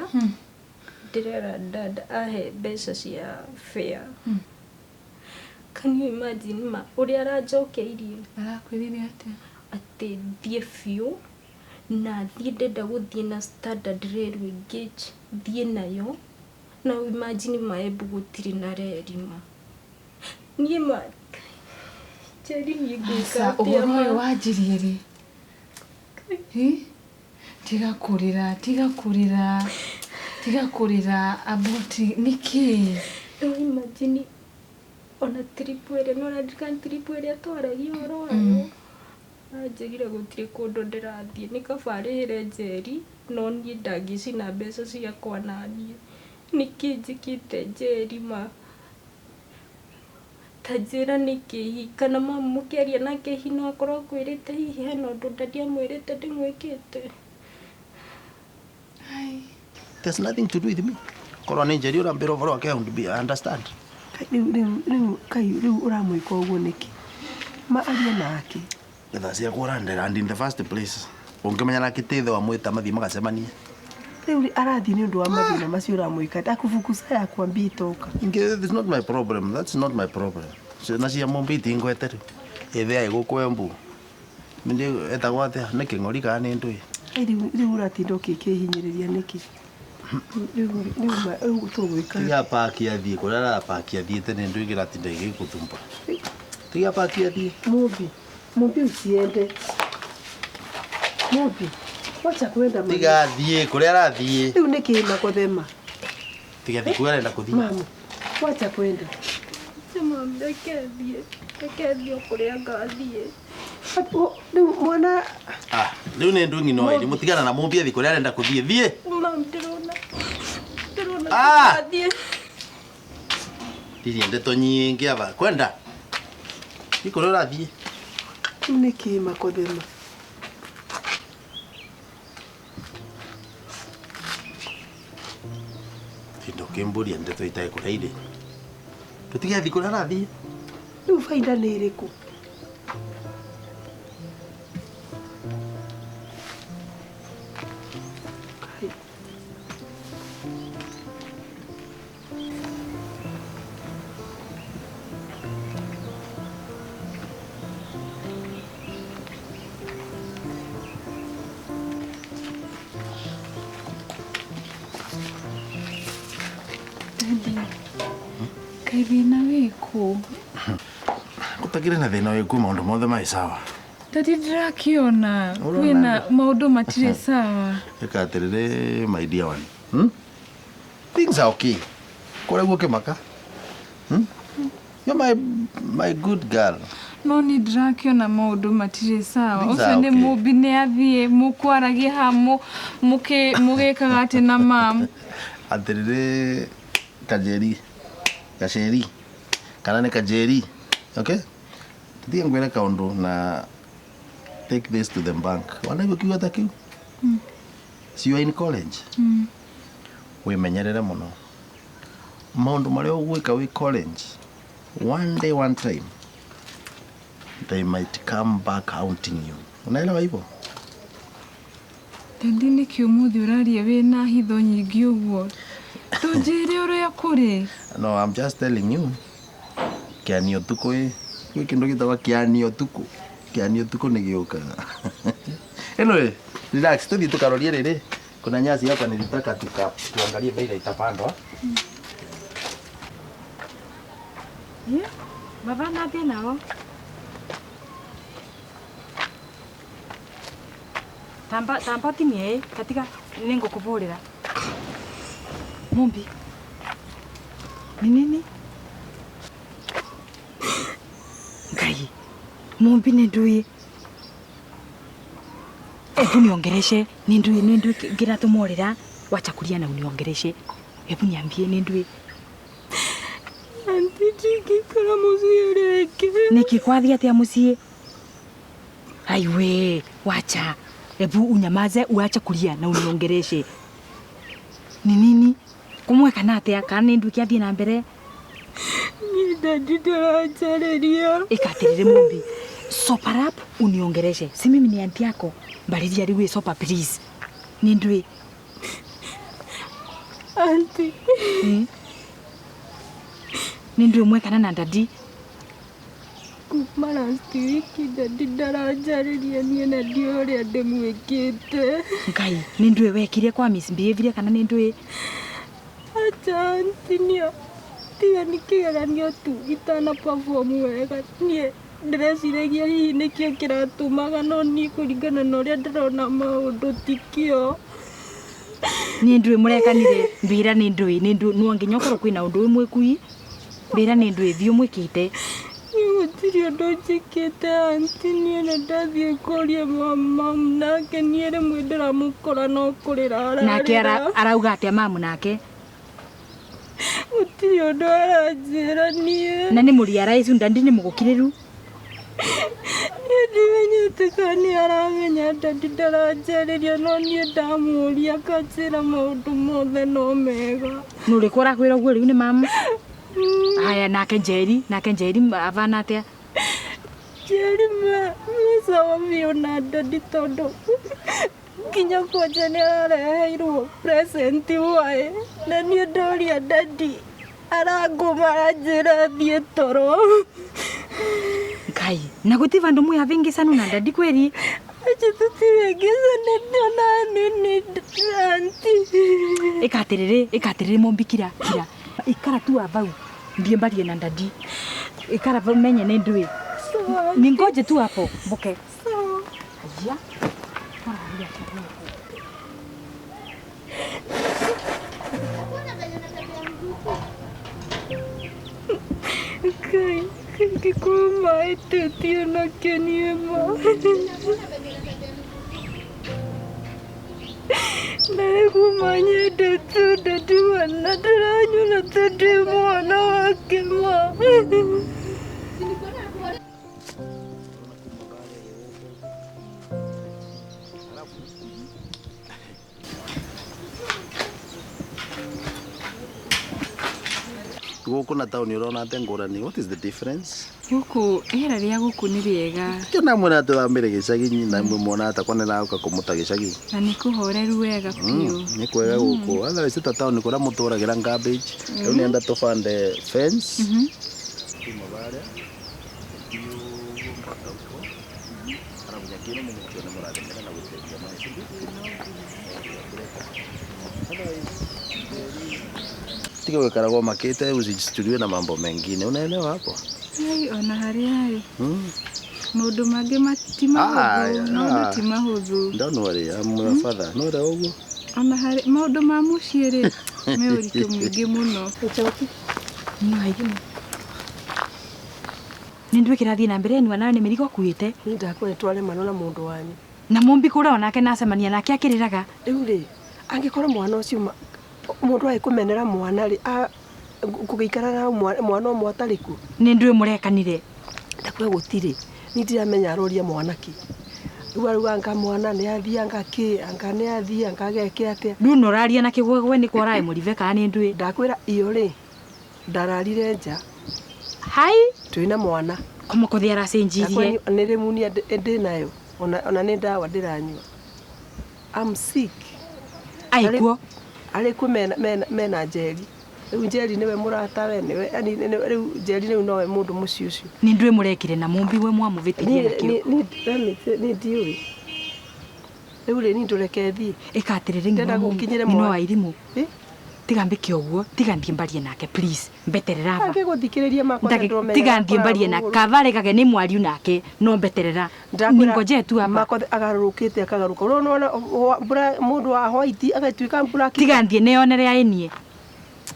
ndĩrera dad ahe mbeca cia fare. Can you imagine ma ũrĩa aranjokeirie? Arakwĩrire atĩa? Atĩ thiĩ biũ na thiĩ ndenda gũthiĩ na Standard Railway Gauge thiĩ nayo. Na imagine ma Embu gũtirĩ na reri ma. Niĩ ma Njeri niĩ ngwĩka Aca atĩa ũhoro ma? ũyũ wanjirie rĩ? Hi? Tiga kũrĩra, tiga kũrĩra, tiga kũrĩra aboti nĩkĩ? No imagine ona trip ĩrĩa nĩ ũraririkana trip ĩrĩa twaragia ũhoro wayo? Anjĩrire gũtirĩ kũndũ ndĩrathiĩ nĩ kaba arĩhĩre Njeri no niĩ ndangĩcina mbeca ciakwa naniĩ. Nĩkĩ njĩkĩte Njeri ma? Ta njĩra nĩkĩ hihi kana mamu mũkĩaria nake hihi no akorwo akwĩrĩte hihi hena ũndũ daddy amwĩrĩte ndĩmwĩkĩte? There's nothing to do with me. Korwo nĩ Njeri ũrambĩra ũhoro wake I would be I understand. Rĩu rĩu rĩu kai rĩu ũramwĩka ũguo nĩkĩ? Ma arie nake. Thaa ciakwa ũrandera and in the first place ũngĩmenya nake ti ithe wamwĩta mathiĩ magacemanie. Rĩu rĩ, arathiĩ nĩ ũndũ wa mathĩna macio ũramwĩka akufukuza yakwambia itoka. Inge it's not my problem. That's not my problem. Ciana cia Mũmbi itingwete rĩu. Ithe agũkũ Embu. Nĩ etagwo atĩa? Nĩ kĩng'ori kana nĩ ndũĩ? Ai, rĩu rĩu ũratinda ũkĩkĩhinyĩrĩria nĩkĩ? Rĩu rĩu rĩu tũgwĩka. Tiga paki athiĩ kũrĩa arapaki athiĩte nĩ ndũĩ kĩratinda gĩgĩgũthumbũra. Tiga paki athiĩ. Mumbi, Mumbi usiende. Mumbi, wacha kwenda mami. Tiga athiĩ kũrĩa arathiĩ. Rĩu nĩkĩ makothema? Tiga athiĩ kũrĩa arenda kũthiĩ. Mamu, wacha kwenda. Mami reke thiĩ, reke thiĩ o kũrĩa ngathiĩ. Rĩu mwana Ah, rĩu nĩ ndũĩ ng'ino ĩrĩ mũtigana na Mũmbi athiĩ kũrĩa arenda kũthiĩ. Thiĩ. Mami ndĩrona ndĩrona Ah! ngathiĩ. Ndirie ndeto nyingĩ aba. Kwenda. Thiĩ kũrĩa ũrathiĩ. Rĩu nĩkĩ makothema? Tinda ũkĩmbũria ndeto itarĩ kũrĩa irĩ. Tũtige athiĩ kũrĩa arathiĩ. Rĩu baida nĩ ĩrĩkũ? Kai. Daddy, kaĩ thĩna wĩkũ? Gũtakĩrĩ na thĩna wĩkũ maũndũ mothe marĩ sawa. Daddy ndĩrakĩona Ũrona kwĩna andũ? maũndũ matirĩ sawa. Ĩka atĩrĩrĩ my dear one. Hmm? Things are okay. Kũrĩa guo kĩmaka. Hmm? You're my good girl. No niĩ ndĩrakĩona maũndũ matirĩ sawa. Things Ũcio are nĩ okay. Mũmbi nĩ athiĩ mũkwaragia haha mũgĩkaga atĩ na mam. Atĩrĩrĩ Kajeri. Gaceri. Kana nĩ Kajeri. Okay? Tũtige ngwĩre kaũndũ na take this to the bank. Wanaigua kiugo ta kĩu? So you are in college. Wĩmenyerere mũno. Maũndũ marĩa ũgwĩka wĩ college, one day one time they might come back haunting you. Unaelewa hivyo? Daddy nĩkĩ ũmũthĩ ũraria wĩna hitho nyingĩ ũguo? Tũnjĩre ũrĩa kũrĩ. No, I'm just telling you. Kĩanio tukũ ĩ. Gwĩ kĩndũ gĩtagwo kĩanio tukũ. Kĩanio tukũ nĩ gĩũkaga. Anyway, relax, tũthiĩ tũkarorie rĩrĩ. Kuna nyasi hapa nilitaka tuangalie vile itapandwa. Baba nathiĩ nao. Tamba tamba tinie ĩ katika nĩngũkũbũrĩra. Mumbi. Ni nini? Ngai. Mumbi nĩ ndui. Hebu niongereshe nĩ ndui nĩ ndui ngĩratũmorĩra wacha kulia na uniongereshe. Hebu niambie nĩ ndui. Aunty ndingĩikara mũciĩ rĩngĩ. Nĩkĩ kwathiĩ atĩa mũciĩ? Aiwe, wacha. Hebu unyamaze uache kulia na uniongereshe. Ni nini? Kumweka atĩa kana nĩ ndui kĩathiĩ na mbere? Niĩ daddy ndaranjarĩria. Ĩka atĩrĩrĩ Mumbi. Sober up uniongereshe. Si mimi ni aunty yako. Mbarĩria rĩu ĩ sober please. Nĩ ndui. Aunty. Nĩ ndui mwekana na daddy. Kuma last week daddy ndaranjarĩria niĩ na ndiũĩ ũrĩa ndĩmwĩkĩte. Ngai, nĩ ndui wekire kwa misbehavior kana nĩ ndui? Acha aunty niĩ tiga nĩ kĩgeranio tu itana perform wega niĩ ndĩreciragia hihi nĩkĩo kĩratũmaga no niĩ kũringana na ũrĩa ndĩrona maũndũ tikĩo. Nĩ ndui mũrekanire mbĩra nĩ ndui nĩ ndui no nginya ũkorwo kwĩna ũndũ wĩ mwĩkui mbĩra nĩ ndui biũ mwĩkĩte. Niĩ gũtirĩ ũndũ njĩkĩte aunty niĩ na ndathiĩ kũria mamu nake niĩ rĩmwe ndĩramũkora no kũrĩra Nake ararĩra. arauga atĩa mamu nake? Gũtirĩ ũndũ aranjĩra niĩ. Na nĩ mũriaraicu daddy nĩ mũgũkirĩru? Niĩ ndimenyete kana nĩ aramenya daddy ndaranjarĩria no niĩ ndamũria akanjĩra maũndũ mothe no mega. Nũ ũrĩkũ ũrakwĩra ũguo rĩu nĩ mamu? Haya nake Njeri, nake Njeri avana atĩa? Njeri me sawa biũ na daddy tondũ nginya kwanja nĩ arareheirwo present waĩ na niĩ ndoria daddy arangũma aranjĩra thiĩ toro. Ngai, na gũti vandũ mwĩhavĩngĩcanu na daddy kweri? Acha tũtirĩngĩcana ona nini aunty. Ĩka atĩrĩrĩ, ĩka atĩrĩrĩ Mumbi kira, kira. Ikara tu vau thiĩ mbarie na daddy. Ikara vau menye nĩ ndui. Sawa. Ningoje tu hapo mboke. Sawa. Aya. Twararia atĩa gũkũ? Ngai, ngĩkorwo maĩtĩtie nakĩ niĩ ma. Na rĩu kuma nyendete daddy ma na ndĩranyona ta ndĩ mwana wake ma. Gũkũ na taũni ũrona atĩa ngũrani? What is the difference? Gũkũ rĩera rĩa gũkũ nĩ rĩega. Kĩo namwĩra tũthamĩre gĩcagi na imwe mwona ta kwa nĩraũka kũmũta gĩcagi. Na nĩ kũhoreru wega biũ. Nĩ kwega gũkũ. Otherwise ta taũni kũrĩa mũtũragĩra garbage. Rĩu nĩenda tũbande fence. Kuma barĩa ũthiĩ ũguo mpaka huko. Arabu nyaki ĩno mũmĩtione mũrathemera na gũitĩrĩria maĩ, si ndio? Otherwise, tiga gũikaragwo makĩte usijituliwe na mambo mengine. Unaelewa hapo? Ai, ona harĩa ĩ maũndũ mangĩ ti mahũthũ, maũndũ ti mahũthũ. Don't worry, I'm your father. No ũrĩa ũguo. Ona harĩ maũndũ ma mũciĩ rĩ me ũritũ mũingĩ mũno. Nĩ ndũĩ kĩrathiĩ na mbere niwa nawe nĩ mĩrigo ũkuĩte. Niĩ ndakwĩra twaremano na mũndũ wanyu. Na Mumbi kũrĩa onake nacemania nake akĩrĩraga. Rĩu rĩ angĩkorwo mwana ũcio mũndũ agĩkũmenera mwana rĩ kũgĩikara na mwana ũmwe atarĩ kuo. Nĩ ndũĩ mũrekanire. Ndakwĩra gũtirĩ. Niĩ ndiramenya aroria mwana kĩ. Rĩu arauga anga mwana nĩ athiĩ anga kĩ anga nĩ athiĩ anga ageke atĩa. Rĩu no ũraria na kĩgwegwe nĩ kwa ũraĩ kana nĩ ndũĩ. Ndakwĩra iyo rĩ ndararire nja. Hai twĩna mwana. Kũmũkũthĩ aracenjirie. Nĩ rĩmunia ndĩ nayo ona nĩ ndawa ndĩranyua. I'm sick. Aikuo. Arĩ kuo mena Njeri. Rĩu Njeri nĩwe mũratawe nĩwe yani rĩu Njeri rĩu nowe mũndũ mũciĩ ũcio. Nĩ ndũĩ mũrekire na Mumbi we mwamũvĩtĩrie nakĩo. Niĩ ndiũĩ. Rĩu rĩ niĩ ndũreke thiĩ. Ĩka atĩrĩrĩ Ndĩrenda gũkinyĩre ng'ino mwana. wa irimũ. Tiga mbĩke ũguo, tiga thiĩ mbarie nake please. Mbeterera aba. Angĩgũthikĩrĩria makwa ndĩromenya. Tiga thiĩ mbarie nake. Kaba aregage nĩ mwariu nake no mbeterera. Ningoje tu hapa. Makwa agarũrũkĩte akagarũka. Ũrona mũndũ wa white agatuĩka black. Tiga thiĩ nĩyonere aĩ niĩ.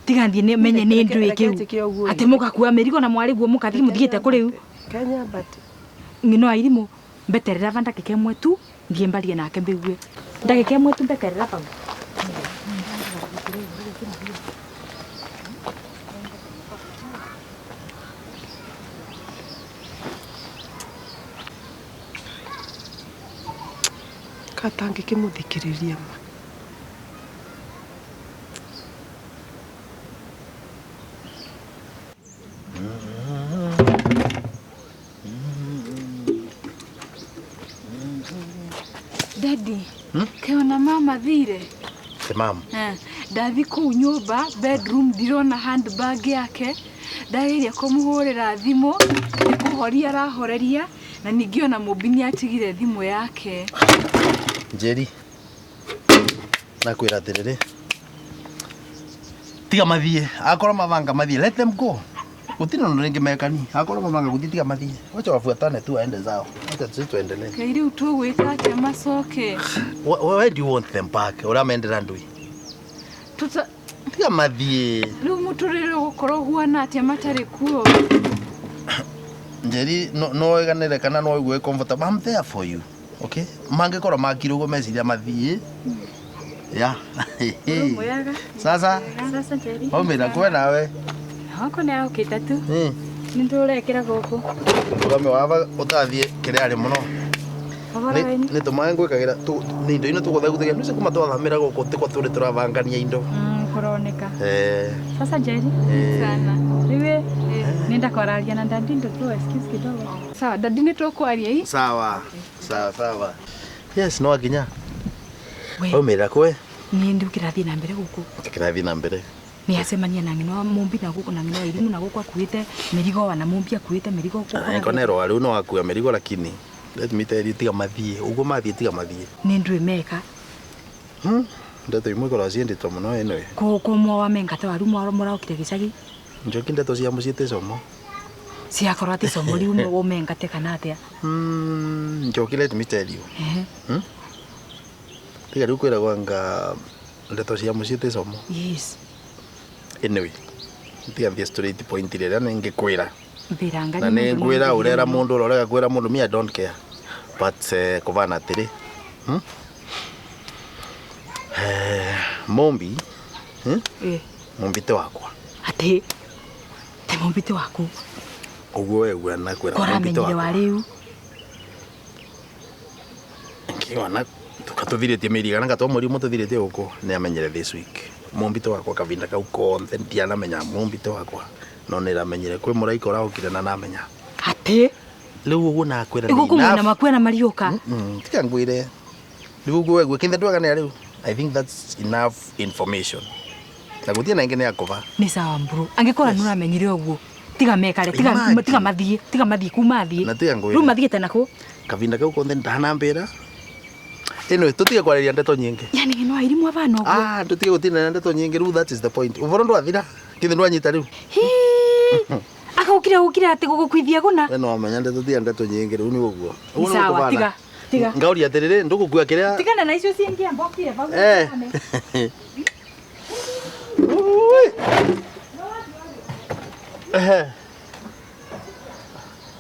Tiga thiĩ nĩ menye nĩ ndũĩ kĩu. Atĩ mũgakua mĩrigo na mwarĩ guo mũkathiĩ mũthiĩte kũ rĩu. Kenya but Ng'ino airimu mbeterera va ndagika imwe tu ngie mbarie nake mbigue. Ndagika imwe tu mbeterera pau. Katangĩkĩmũthikĩrĩria ma. Daddy, keona mama thire. Te mama. Ndathi kũu nyũmba bedroom ndirona handbag yake. Ndageria kũmũhũrĩra thimũ nĩ kũhoria arahoreria na ningĩ ona Mũmbi nĩ atigire thimũ yake. Njeri nakwĩra atĩrĩrĩ tiga mathiĩ akorwo mabanga mathiĩ let them go gũtirĩ ũndũ rĩngĩ mekani akorwo mabanga gũthiĩ tiga mathiĩ wacha wafuatane tu aende zao wacha sisi tuendelee. Kaĩ rĩu tũgwĩka atĩa macoke? Why do you want them back? Ũramendera ndũi? Tuta tiga mathiĩ. Rĩu mũtũrĩre ũgũkorwo ũhuana atĩa matarĩ kuo? Njeri no wĩganĩre kana no ũigue comfortable. I'm there for you. Okay? Mangĩkorwo makire ũguo meciria mathiĩ. Yeah. Sasa. Sasa Njeri. Omira kwe nawe. Hako nĩ okĩte tu. Nĩ ndũrekĩra gũkũ. Ũgame wava ũtathiĩ kĩrĩa arĩ mũno. Nĩ tũmaĩ ngwĩkagĩra nĩ indo ino tũgũtheguthagia nĩ kuma twathamĩra gũkũ tĩkwa tũrĩ tũrabangania indo. Kũroneka. Sasa Njeri. Sana. Rĩu nenda kwararia na dadi ndo tu excuse kidogo. Sawa, dadi nĩ tũkwaria ii? Sawa. Sawa sawa. Yes, no nginya. Omira kwe. Niĩ ndĩ kĩrathiĩ na mbere gũkũ. Kĩrathiĩ na mbere. Nĩ acemania na ng'ino Mũmbi na gũkũ na ng'ino Irimu na gũkũ akuĩte mĩrigo wana Mũmbi akuĩte mĩrigo gũkũ. Konero rĩu no akua mĩrigo lakini let me tell you tiga mathiĩ ũguo mathiĩ tiga mathiĩ. Nĩ ndũĩ meka. Ndeto imwe ikoragwo ciendetwo mũno ĩno. Kũ mwa mengate waru mũraokire gĩcagi. Njoki ndeto cia mũciĩ ti como. Ciakorwo atĩ como rĩu ũmengate kana atĩa? Njoki let me tell you. Tiga rĩu kwĩragwo anga ndeto cia mũciĩ ti como. Yes. Anyway, tiga thiĩ straight point rĩrĩa nĩngĩkwĩra. Mbĩranga Na nĩngwĩra ũrera mũndũ ũrorega kwĩra mũndũ me I don't care. But kũbana atĩrĩ. Mũmbi. Mũmbi ti wakwa. Atĩ te Mũmbi ti waku. Ũguo wegua na kwĩra Mũmbi ti wakwa. Kũramenyire wa rĩu. Ngĩona tũkathirĩtie mĩeri kana gatwa mweri ũmwe tũthirĩtie gũkũ nĩ amenyire this week. Mũmbi ti wakwa kavinda kau konthe ndianamenya Mũmbi ti wakwa no nĩramenyire kwĩ mũraika ũraũkire na namenya. Atĩ rĩu ũguo nakwĩra nĩ ĩgũkũ mwena makuena mariũka. Tiga ngwĩre rĩu ũguo wegue kĩnthe ndwaganĩra rĩu. I think that's enough information. Na gũtirĩ na ĩngĩ nĩ akũba. Nĩ sawa mburu. Angĩkorwo nĩ ũramenyire ũguo tiga mekare tiga mathiĩ tiga mathiĩ kuma thiĩ. Na tiga ngwĩre. Rĩu mathiĩte nakũ? Kavinda kau konthe ndanambĩra. Anyway, tutige kwarĩria ndeto nyingĩ. Yani ng'ino Airimu abana ũguo. Ah, tutige gũtinda ndeto nyingĩ rĩu that is the point. Ũboro ndwathira. Kĩndũ ndwanyita rĩu. Akaũkire ũkire atĩ gũgũkuithia gũna. We no wamenya ndeto tiga ndeto nyingĩ rĩu nĩ ũguo. Ũguo sawa, tiga. Tiga. Ngauria atĩrĩrĩ ndũgũkua kĩrĩa. Tigana na icio ciĩngia mbokire vau.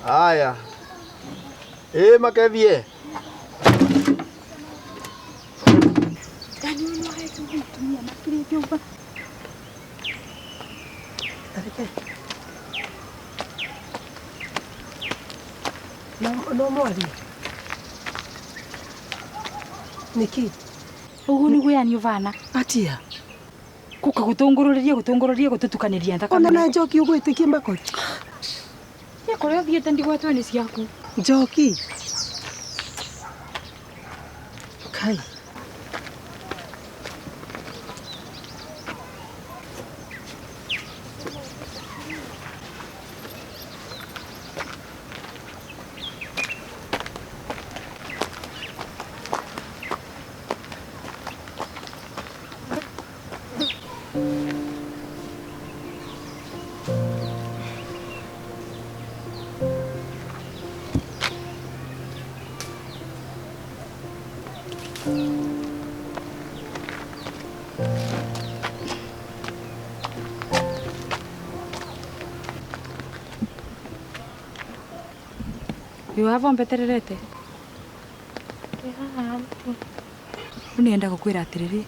Aya. Makethie. Yani ũnohete mũtumia makĩrĩte ũguo. No mwarie. Nĩkĩ? Ũguo nĩguo yani ũbana. Atia. Kũka gũtũngũrũrĩria gũtũngũrũrĩria gũtũtukanĩria thakame. Ona na Njoki ũgwĩtĩkie makori. Nĩ kũrĩa ũthiĩte ndigwatwo nĩ ciaku. Njoki. Kai. Wĩ mbetererete? Ndĩ haha auntie. Rĩu nĩenda gũkwĩra atĩrĩrĩ,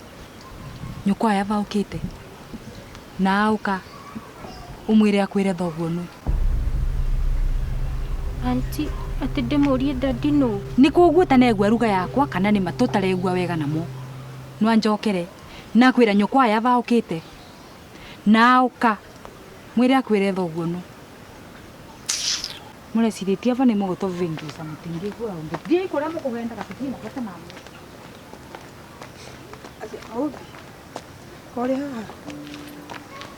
nyũkwa aya baũkĩte na auka ũmwĩre akwĩre thoguo nũ. Auntie, atĩ ndĩmũrie dadi nũ? Nĩ kũguo tanegua ruga yakwa kana nĩ matũ taregua wega namo. No anjokere na akwĩra nyũkwa aya baũkĩte na auka mwĩre akwĩre thoguo nũ. Mũrecirĩtie aba nĩ mũgũtũvingica mũtingĩigua ũndũ. Thiĩi kũrĩa mũkũgendaga tũtirĩ na bata namo. Atĩ Mũmbi, ũrĩ haha?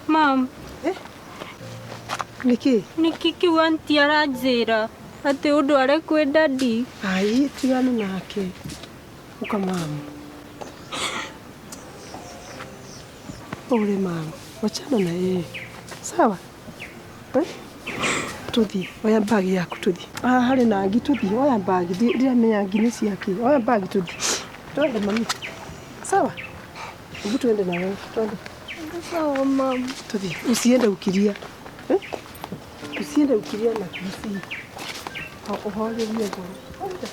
Mam. Eh? Nĩkĩ? Nĩkĩ kĩu auntie aranjĩra? Atĩ ũndware kwĩ dadi? Ai, tigana nake. Ũka mamu. Pole mama, wachana na yeye. Sawa? Eh? Tuthi, oya bagi yaku tuthi. Ah, harĩ na ngi tuthi, oya bagi, ndiramenya ngi nĩ ciake. Oya bagi tuthi. Twende mami. Sawa? Hebu tuende na wewe, twende. Sawa mama. Tuthi, usiende ukilia. Eh? Usiende ukilia na kusi. Uhorerie ngoro. Twende.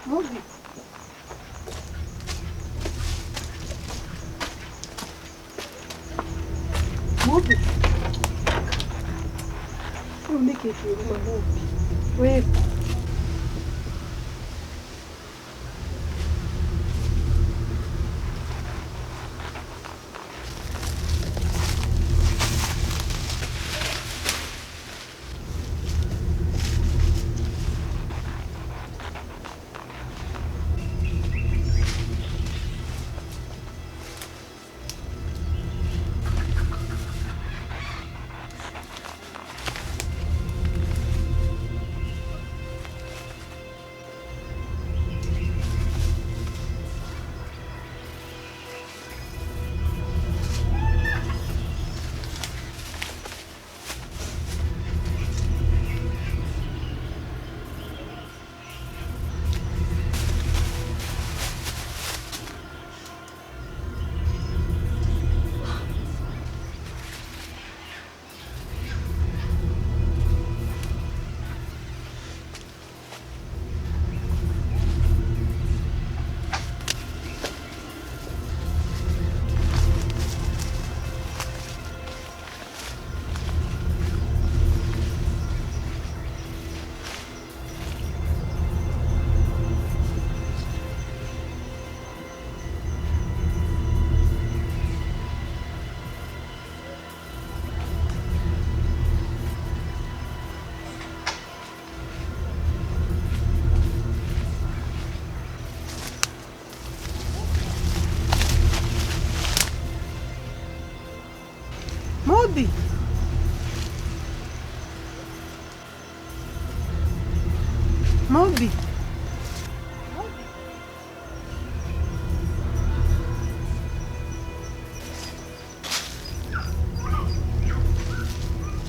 Mũmbi. Mũmbi. Rĩu nĩkĩ kĩruma Mũmbi? Wĩkũ? Mũmbi. Mũmbi.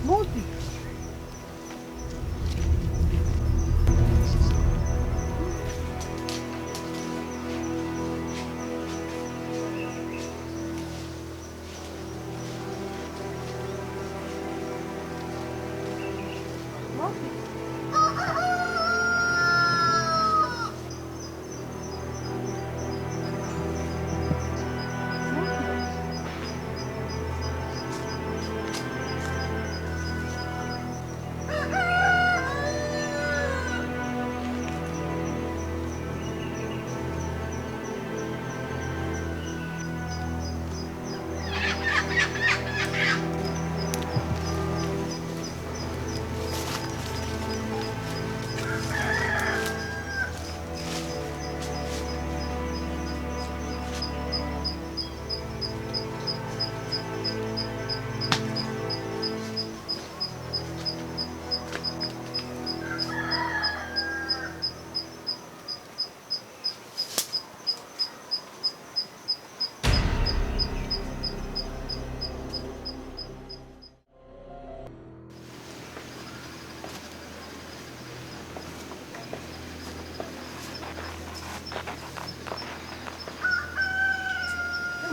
Mũmbi.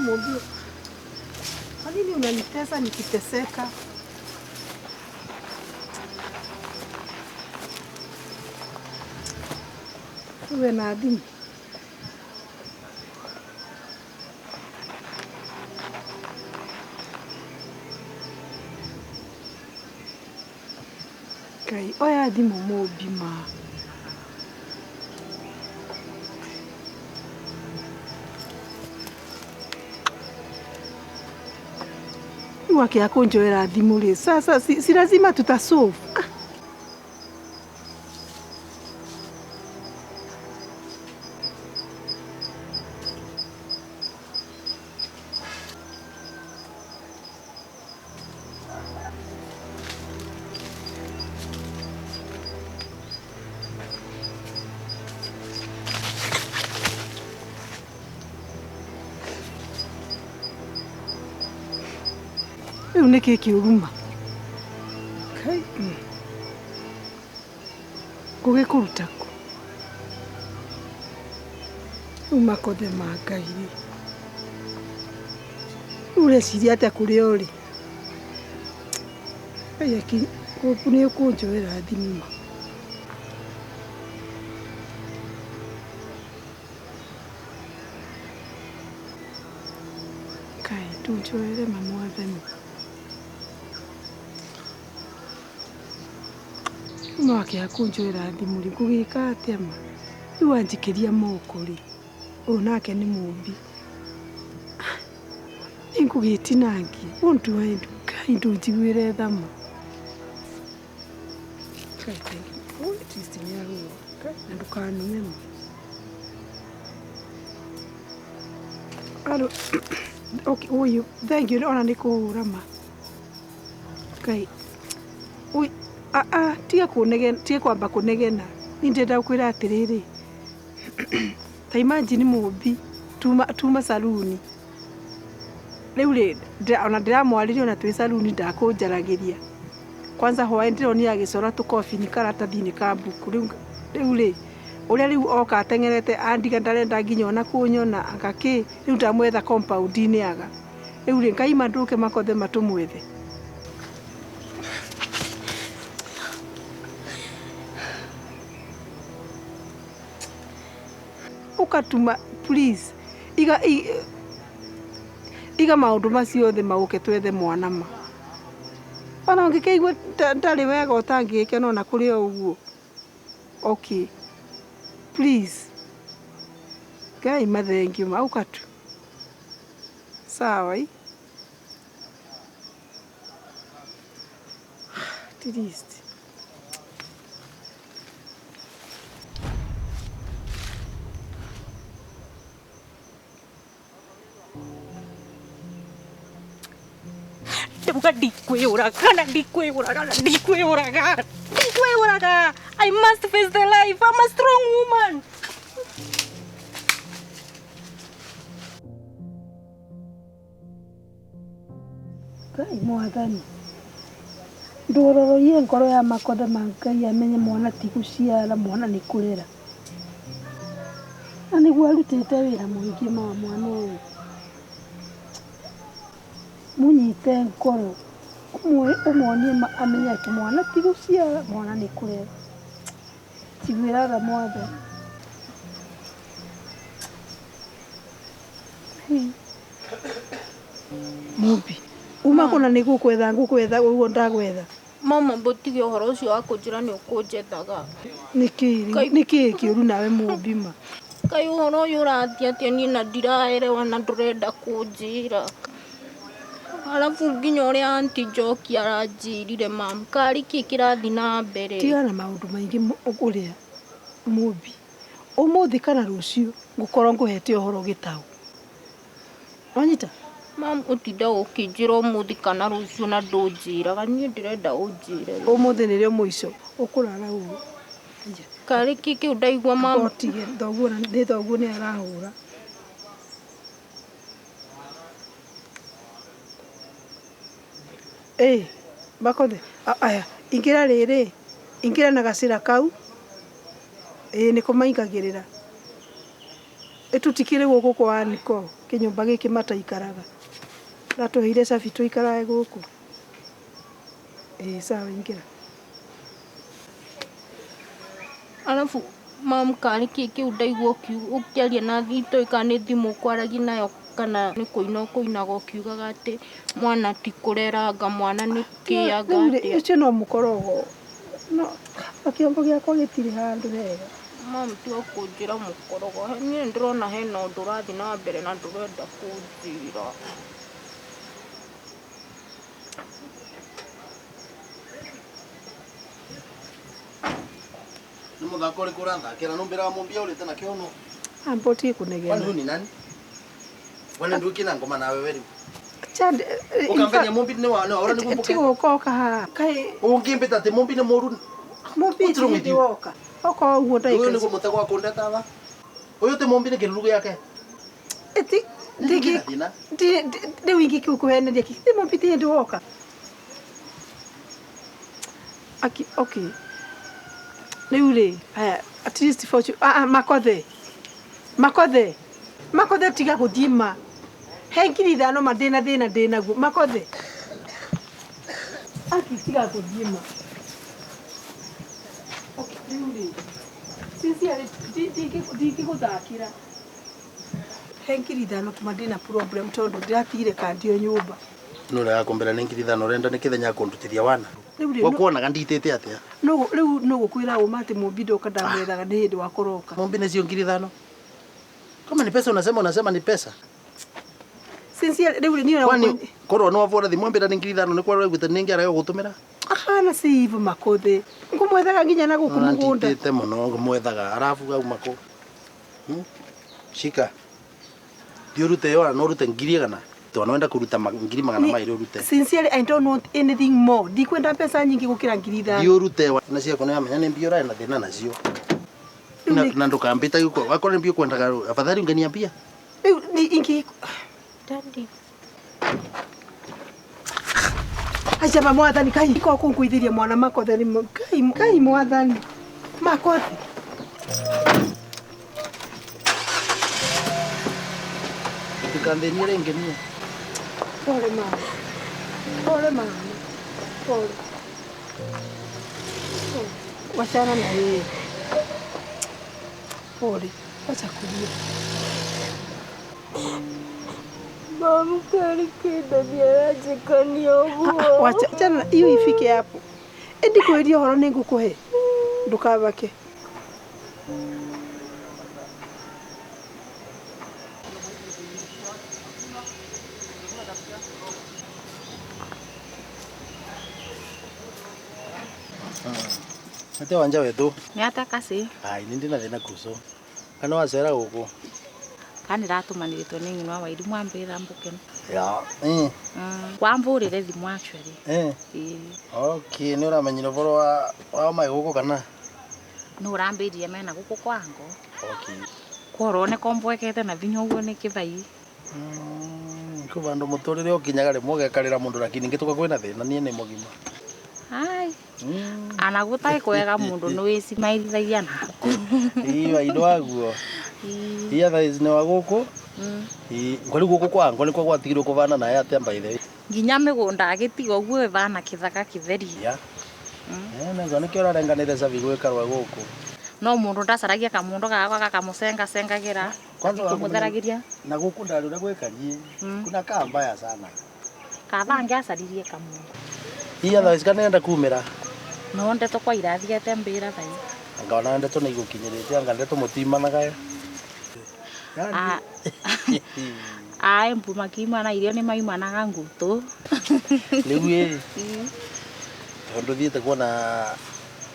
Mungu, kwa nini unanitesa nikiteseka? Uwe na adimu. Kai, oya adimu Mũmbi ma. Wake akonjoera thimũ rĩ, sasa si lazima tutasolve. Rĩu nĩ kĩ kĩũruma? Kai, ngũgĩkũruta kũ? Rĩu makothe ma Ngai rĩ. Rĩu ũreciria atĩa kũrĩa ũrĩ? Ngai nĩ ũkũnjoera thimũ ma. Ngai ndũnjoere ma Mwathani. Mwake akunjoera thimũ rĩ, ngũgĩka atĩa ma? Rĩu wanjikĩria moko rĩ, ũyũ nake nĩ Mũmbi. Nĩngũgĩtinangia, ũndue Ngai ndũnjiguĩre tha ma. Ngai thank you. Oh, at least nĩahũra. Na ndũkanume ma. Alo, okay, ũyũ, thank you, ona nĩ kũhũra ma. Ngai, ũyũ, tiga kũnegena, tiga kwamba kũnegena. Niĩ ndĩrenda gũkwĩra atĩrĩrĩ, ta imagine Mũmbi tuma saluni. Rĩu rĩ, ona ndĩramwarĩria ona twĩ saluni ndakũnjaragĩria. Kwanza hwaĩ ndĩronire agĩcora tũkobini karatathi-inĩ ka mbuku. Rĩu rĩ, ũrĩa rĩu oka ateng'erete andiga ndarenda nginya ona kũnyona anga kĩ, rĩu ndamwetha compound-inĩ aga. Rĩu rĩ, ngaima ndũke makothe matũmwethe. Ũkatuma please iga iga maũndũ macio othe maũke twethe mwana ma. Ona ũngĩkĩigua ndarĩ wega ũtangĩgĩkena ona kũrĩ o ũguo. Okay. Please. Ngai mathengio ma ũka tu. Sawa. At least. Ndauga ndikwĩyũraga na ndikwĩyũraga na ndikwĩyũraga. Ndikwĩyũraga. I must face the life. I'm a strong woman. Ngai mwathani ndũroroie ngoro ya makothe ma Ngai amenye mwana ti gũciara mwana nĩ kũrera na nĩguo arutĩte wĩra mũingĩ ma mwana ũyũ mũnyite ngoro ũmuonie amenye atĩ mwana ti gũciara mwana nĩ kũrera njiguĩra tha mwathani. Mũmbi uma kũna nĩ gũkwetha ngũkwetha ũguo ndagwetha. Mama mbũtige ũhoro ũcio wa kũnjĩra nĩ ũkũnjethaga. Nĩkĩ kĩũru nawe Mũmbi ma? Kaĩ ũhoro ũyũ ũrathiĩ atĩa niĩ na ndiraerewa na ndũrenda kũnjĩra. Arabu nginya ũrĩa aunty Njoki aranjĩrire mam, karĩ kĩ kĩrathiĩ na mbere? Tigana na maũndũ maingĩ ũrĩa Mũmbi. Ũmũthĩ kana rũciũ ngũkorwo ngũhete ũhoro gĩtaũ. Wanyita? Mam ũtinda ũkĩnjĩra ũmũthĩ kana rũciũ na ndũnjĩraga, niĩ ndĩrenda ũnjĩre. Ũmũthĩ nĩrĩo mũico ũkũrara ũũ. Karĩ kĩ kĩu ndaigua mam? Ũtige thoguo nĩ thoguo nĩ arahũra. Ĩ Makothe aya ingĩra rĩrĩ ingĩra na gacĩra kau ĩ nĩko maingagĩrĩra. Ĩtũtikĩrĩ gũkũ kwa Aniko kĩnyũmba gĩkĩ mataikaraga. Ratũheire cabi tũikarage gũkũ. Ĩ sawa ingĩra. Arabu mam karĩ kĩ kĩu ndaigua ũkĩaria na itoĩ kana nĩ thimũ ũkwaragia nayo kana nĩ kũina ũkũinaga ũkiugaga atĩ mwana ti kũreranga mwana nĩ kĩanga atĩa. Ũcio no mũkorogo. No kĩongo gĩakwa gĩtirĩ handũ hega. Mam tiga kũnjĩra mũkorogo, niĩ ndĩrona hena ũndũ ũrathiĩ na mbere na ndũrenda kũnjĩra. Nĩ mũthako ũrĩkũ ũrathakĩra nũmbĩraga Mũmbi aũrĩte na kĩono. Amba ũtige kũnegena. Kwani huyu ni nani? Wana nduki na ngoma nawe wewe. Ukamvenia Mũmbi nĩ wa ora nĩ Tiga gũkoka haha. Kaĩ ũngĩmbĩta atĩ Mũmbi nĩ mũru. Mũmbi What's wrong with you? woka. Oka ũguo Ũyũ ndagĩka nĩguo mũtego wa kũndeta tha. Ũyũ ti Mũmbi nĩ kĩruru gĩake. Ĩti Ndingĩ thĩna. rĩu ingĩkũheneria kĩ? Ti Mũmbi ti hĩndĩ woka. Aki okay. Rĩu rĩ, haya at least fortune ah Makothe. Makothe. Makothe tiga gũthiĩ ma. He 5,000 ma ndĩna thĩna ndĩnaguo. Makothe. Aki tiga gũthiĩ ma. Okay, rĩu rĩ. Sincerely ndingĩgũthakĩra. He 5,000 tu ma ndĩna problem tondũ ndĩratigire kandi o nyũmba. Nũ ũrĩa wakumbĩra nĩ 5,000 ũrenda nĩ kĩthenya kũndutithia wana. Rĩu rĩ, Gwakuonaga nditĩte atĩa? Rĩu nũ gũkwĩra ũma atĩ Mũmbi ndoka ndamwethaga nĩ hĩndĩ wakoroka. Mũmbi nĩcio 5,000. Kama ni pesa unasema ni pesa. Sincerely rĩu rĩ niĩ Kwani korwo nĩ wabũra thimũ ambĩra nĩ 5,000 nĩ kwa ũraiguĩte nĩ ngĩaraga gũtũmĩra? Ahana si hivyo Makothe. Ngũmwethaga nginya na gũkũ mũgũnda. Nditĩte mũno ngũmwethaga arabu auma kũ. Shika. Thiĩ ũrute yo na ũrute 100,000. Tondũ wenda kũruta 200,000 ũrute. Sincerely I don't want anything more. Ndikwenda mbeca nyingĩ gũkĩra 5,000. Thiĩ ũrute na ciaku nĩ wamenya nĩ mbia ũrarĩ na thĩna nacio. Na ndũkambĩta gĩko wakorwo nĩ mbia ũkwendaga afadhali ungeniambia. Rĩu ni ingi Daddy. Acha ma mwathani kai ko kũnguithĩria mwana Makothe nĩ kai kai mwathani Makothe. Ndikanthĩnie rĩngĩ niĩ. Pole mama. Pole mama. Pole. Wachana na yeye. Pole. Wacha kulia. Mam karĩ kĩndũ nĩaranjĩkania ũguo. Wacha chana hiyo ifike hapo. Ĩndi kwĩria ũhoro nĩ ngũkũhe. Ndũkabake. Ate wanja wethu. Nĩ kasi. Ai nĩ ndina thĩna kuco. Kana wacera gũkũ? Kana ndĩratũmanĩrĩtwo nĩ ng'ina wa Wairimu ambĩra mbũke. Ya. Eh. Wambũrĩre thimũ actually. Eh. Ĩĩ. Okay, nĩ ũramenyire ũboro wa wa mai gũkũ kana? Nĩ ũrambĩrire mena gũkũ kwango. Okay. Kworwo nĩ kombwekete na vinya ũguo nĩ kĩthai. Kũ vandũ mũtũrĩre ũkinyaga rĩmwe ũgekarĩra mũndũ lakini ngĩtuka kwĩna thĩna niĩ nĩ mũgima. Ai. Ana gũtarĩ kwega mũndũ nĩ wĩcimaithagia naku. Ii waindo waguo. Ii otherwise nĩ wa gũkũ. Ii ngori gũkũ kwa ngo nĩkuo gwatigirwo kũvana naye atĩa by the way. Nginya mĩgũnda agĩtiga ũguo ĩvana kĩthaka kĩtheri. Ya. Eh, na nĩkĩo ũrarenganĩre cabi gwĩkarwa gũkũ. No mũndũ ndacaragia kamũndũ gakwa gakamũcengacengagĩra. Kwanza Kũmũtheragĩria. Na gũkũ ndarĩ ũrĩa gwĩkarie. Kuna kaa mbaya sana. Kaba angĩacaririe kamũndũ. Ii otherwise kana nenda kumĩra. No ndeto kwa irathiete mbĩra thai. Anga ona ndeto nĩ igũkinyĩrĩte anga ndeto mũtimanaga. Ah. Ae mbu makiumana irio nĩ maumanaga ngutũ. Rĩu ĩ tondũ thiĩte kuona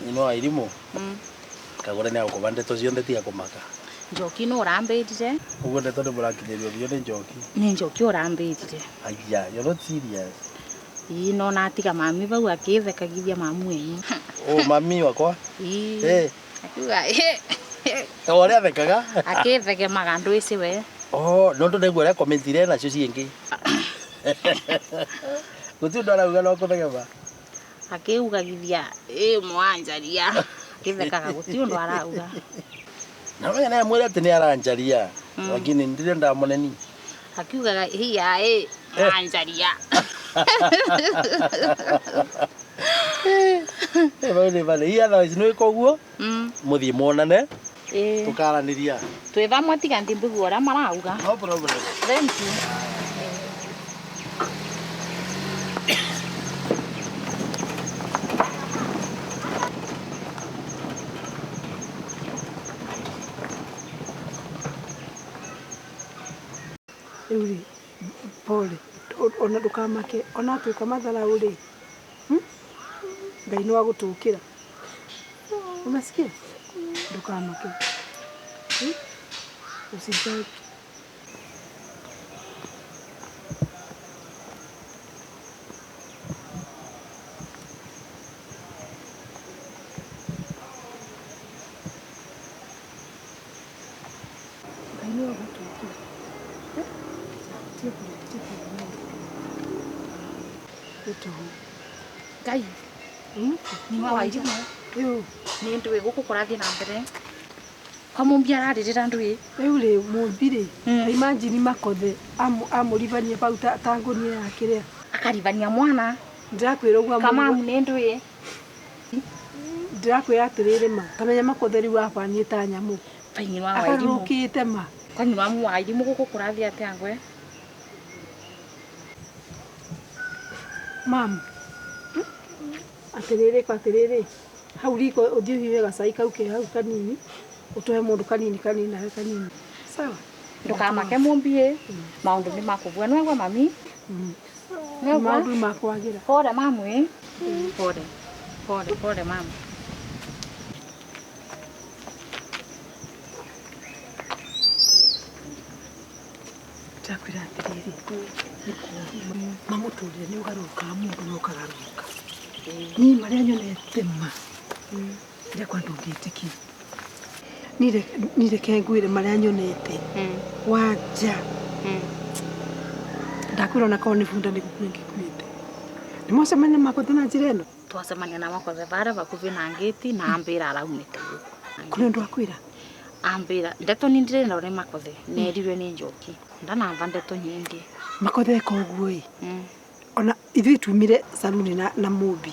nyina wa irimũ kagũre nĩ agũkũba ndeto ciothe tiga kũmaka. Njoki nũ ũrambĩrire? Ũguo ndeto nĩ mũrakinyĩrio biũ nĩ njoki. Nĩ njoki ũrambĩrire. Aya, you're not serious. Ii no natiga mami bau akĩthekagithia mamu wenyu. Oh, mami wakwa? Ii. Eh. Akiuga O ũrĩa athekaga? Akĩthegemaga ndwĩci we. Oh, no ndũ ndaigua ũrĩa commentire nacio ciĩngĩ. Gũtirĩ ũndũ arauga no kũthegema. Akĩugagithia ĩ mwanjaria. Akĩthekaga gũtirĩ ũndũ arauga. Na menya naye mwĩre atĩ nĩ aranjaria. Lakini ndire ndamoneni. Akiugaga hiya ĩ mwanjaria. Eh, bau nĩ bale. Ii otherwise nĩ wĩka ũguo? Mũthiĩ muonane. Ĩĩ. Tũkaranĩria. Twĩ vamwe tiga ndimbugu ũrĩa marauga. No problem. Thank you. Rĩu rĩ pole ona ndũkamake ona atuĩka matharau rĩ Ngai nĩ wa gũtũkĩra. Unasikia? Ndũkamake. Usijali. Ngai nĩ wa gũtũkĩra. Tiga kũrĩa, tiga kũrĩa. Nĩ tũhũ. Ngai. Nĩ wa wairimũ. Nĩ ndũĩ gũkũ kũrathiĩ na mbere. Kwa mũmbi ararĩrĩra ndũĩ. Rĩu rĩ mũmbi rĩ imagine makothe amũribania bau ta ngũnia ya kĩrĩa. Akaribania mwana. Ndĩrakwĩra ũguo Kamamu nĩ ndũĩ. Ndĩrakwĩra atĩrĩrĩ ma tamenya makothe rĩu abanie ta nyamũ. Bainyi wa wairimũ. Akarũkĩte ma. Kwa nyina wa wairimũ gũkũ kũrathiĩ atĩa ngwe? Mam. Atĩrĩrĩ kwa atĩrĩrĩ hau riko ũthiĩ ũhiũhe gacai kau ke hau kanini ũtũhe mũndũ kanini kanini nawe kanini. Sawa. Ndũkamake mũmbi ĩ maũndũ nĩ makũbua nĩwaigua mami? Nĩwaigua? Maũndũ nĩ makwagĩra. Pole mamu ĩ. Pole. Pole pole mamu. Ndakwĩra atĩrĩrĩ mamũtũrĩre nĩ ũgarũrũkaga mũndũ na ũkagarũrũka. Niĩ marĩa nyonete ma ndekwa ndũngĩtĩkia. Niĩ reke ngwĩre marĩa nyonete wanja ndakwĩra ona korwo nĩ bunda nĩ gũkua ngĩkuĩte. Nĩ mwacemania na Makothe na njĩra ĩno? Twacemania na Makothe bara bakuvi na ngĩti na ambĩra araumĩte gũkũ. Kũrĩ ũndũ akwĩra? Ambĩra ndeto ni ndĩrĩ na ũrĩa Makothe nerirwe nĩ njoki ndanamba ndeto nyingĩ. Makothe eka ũguo ĩ ona ithuĩ tumire saluni na mũmbi.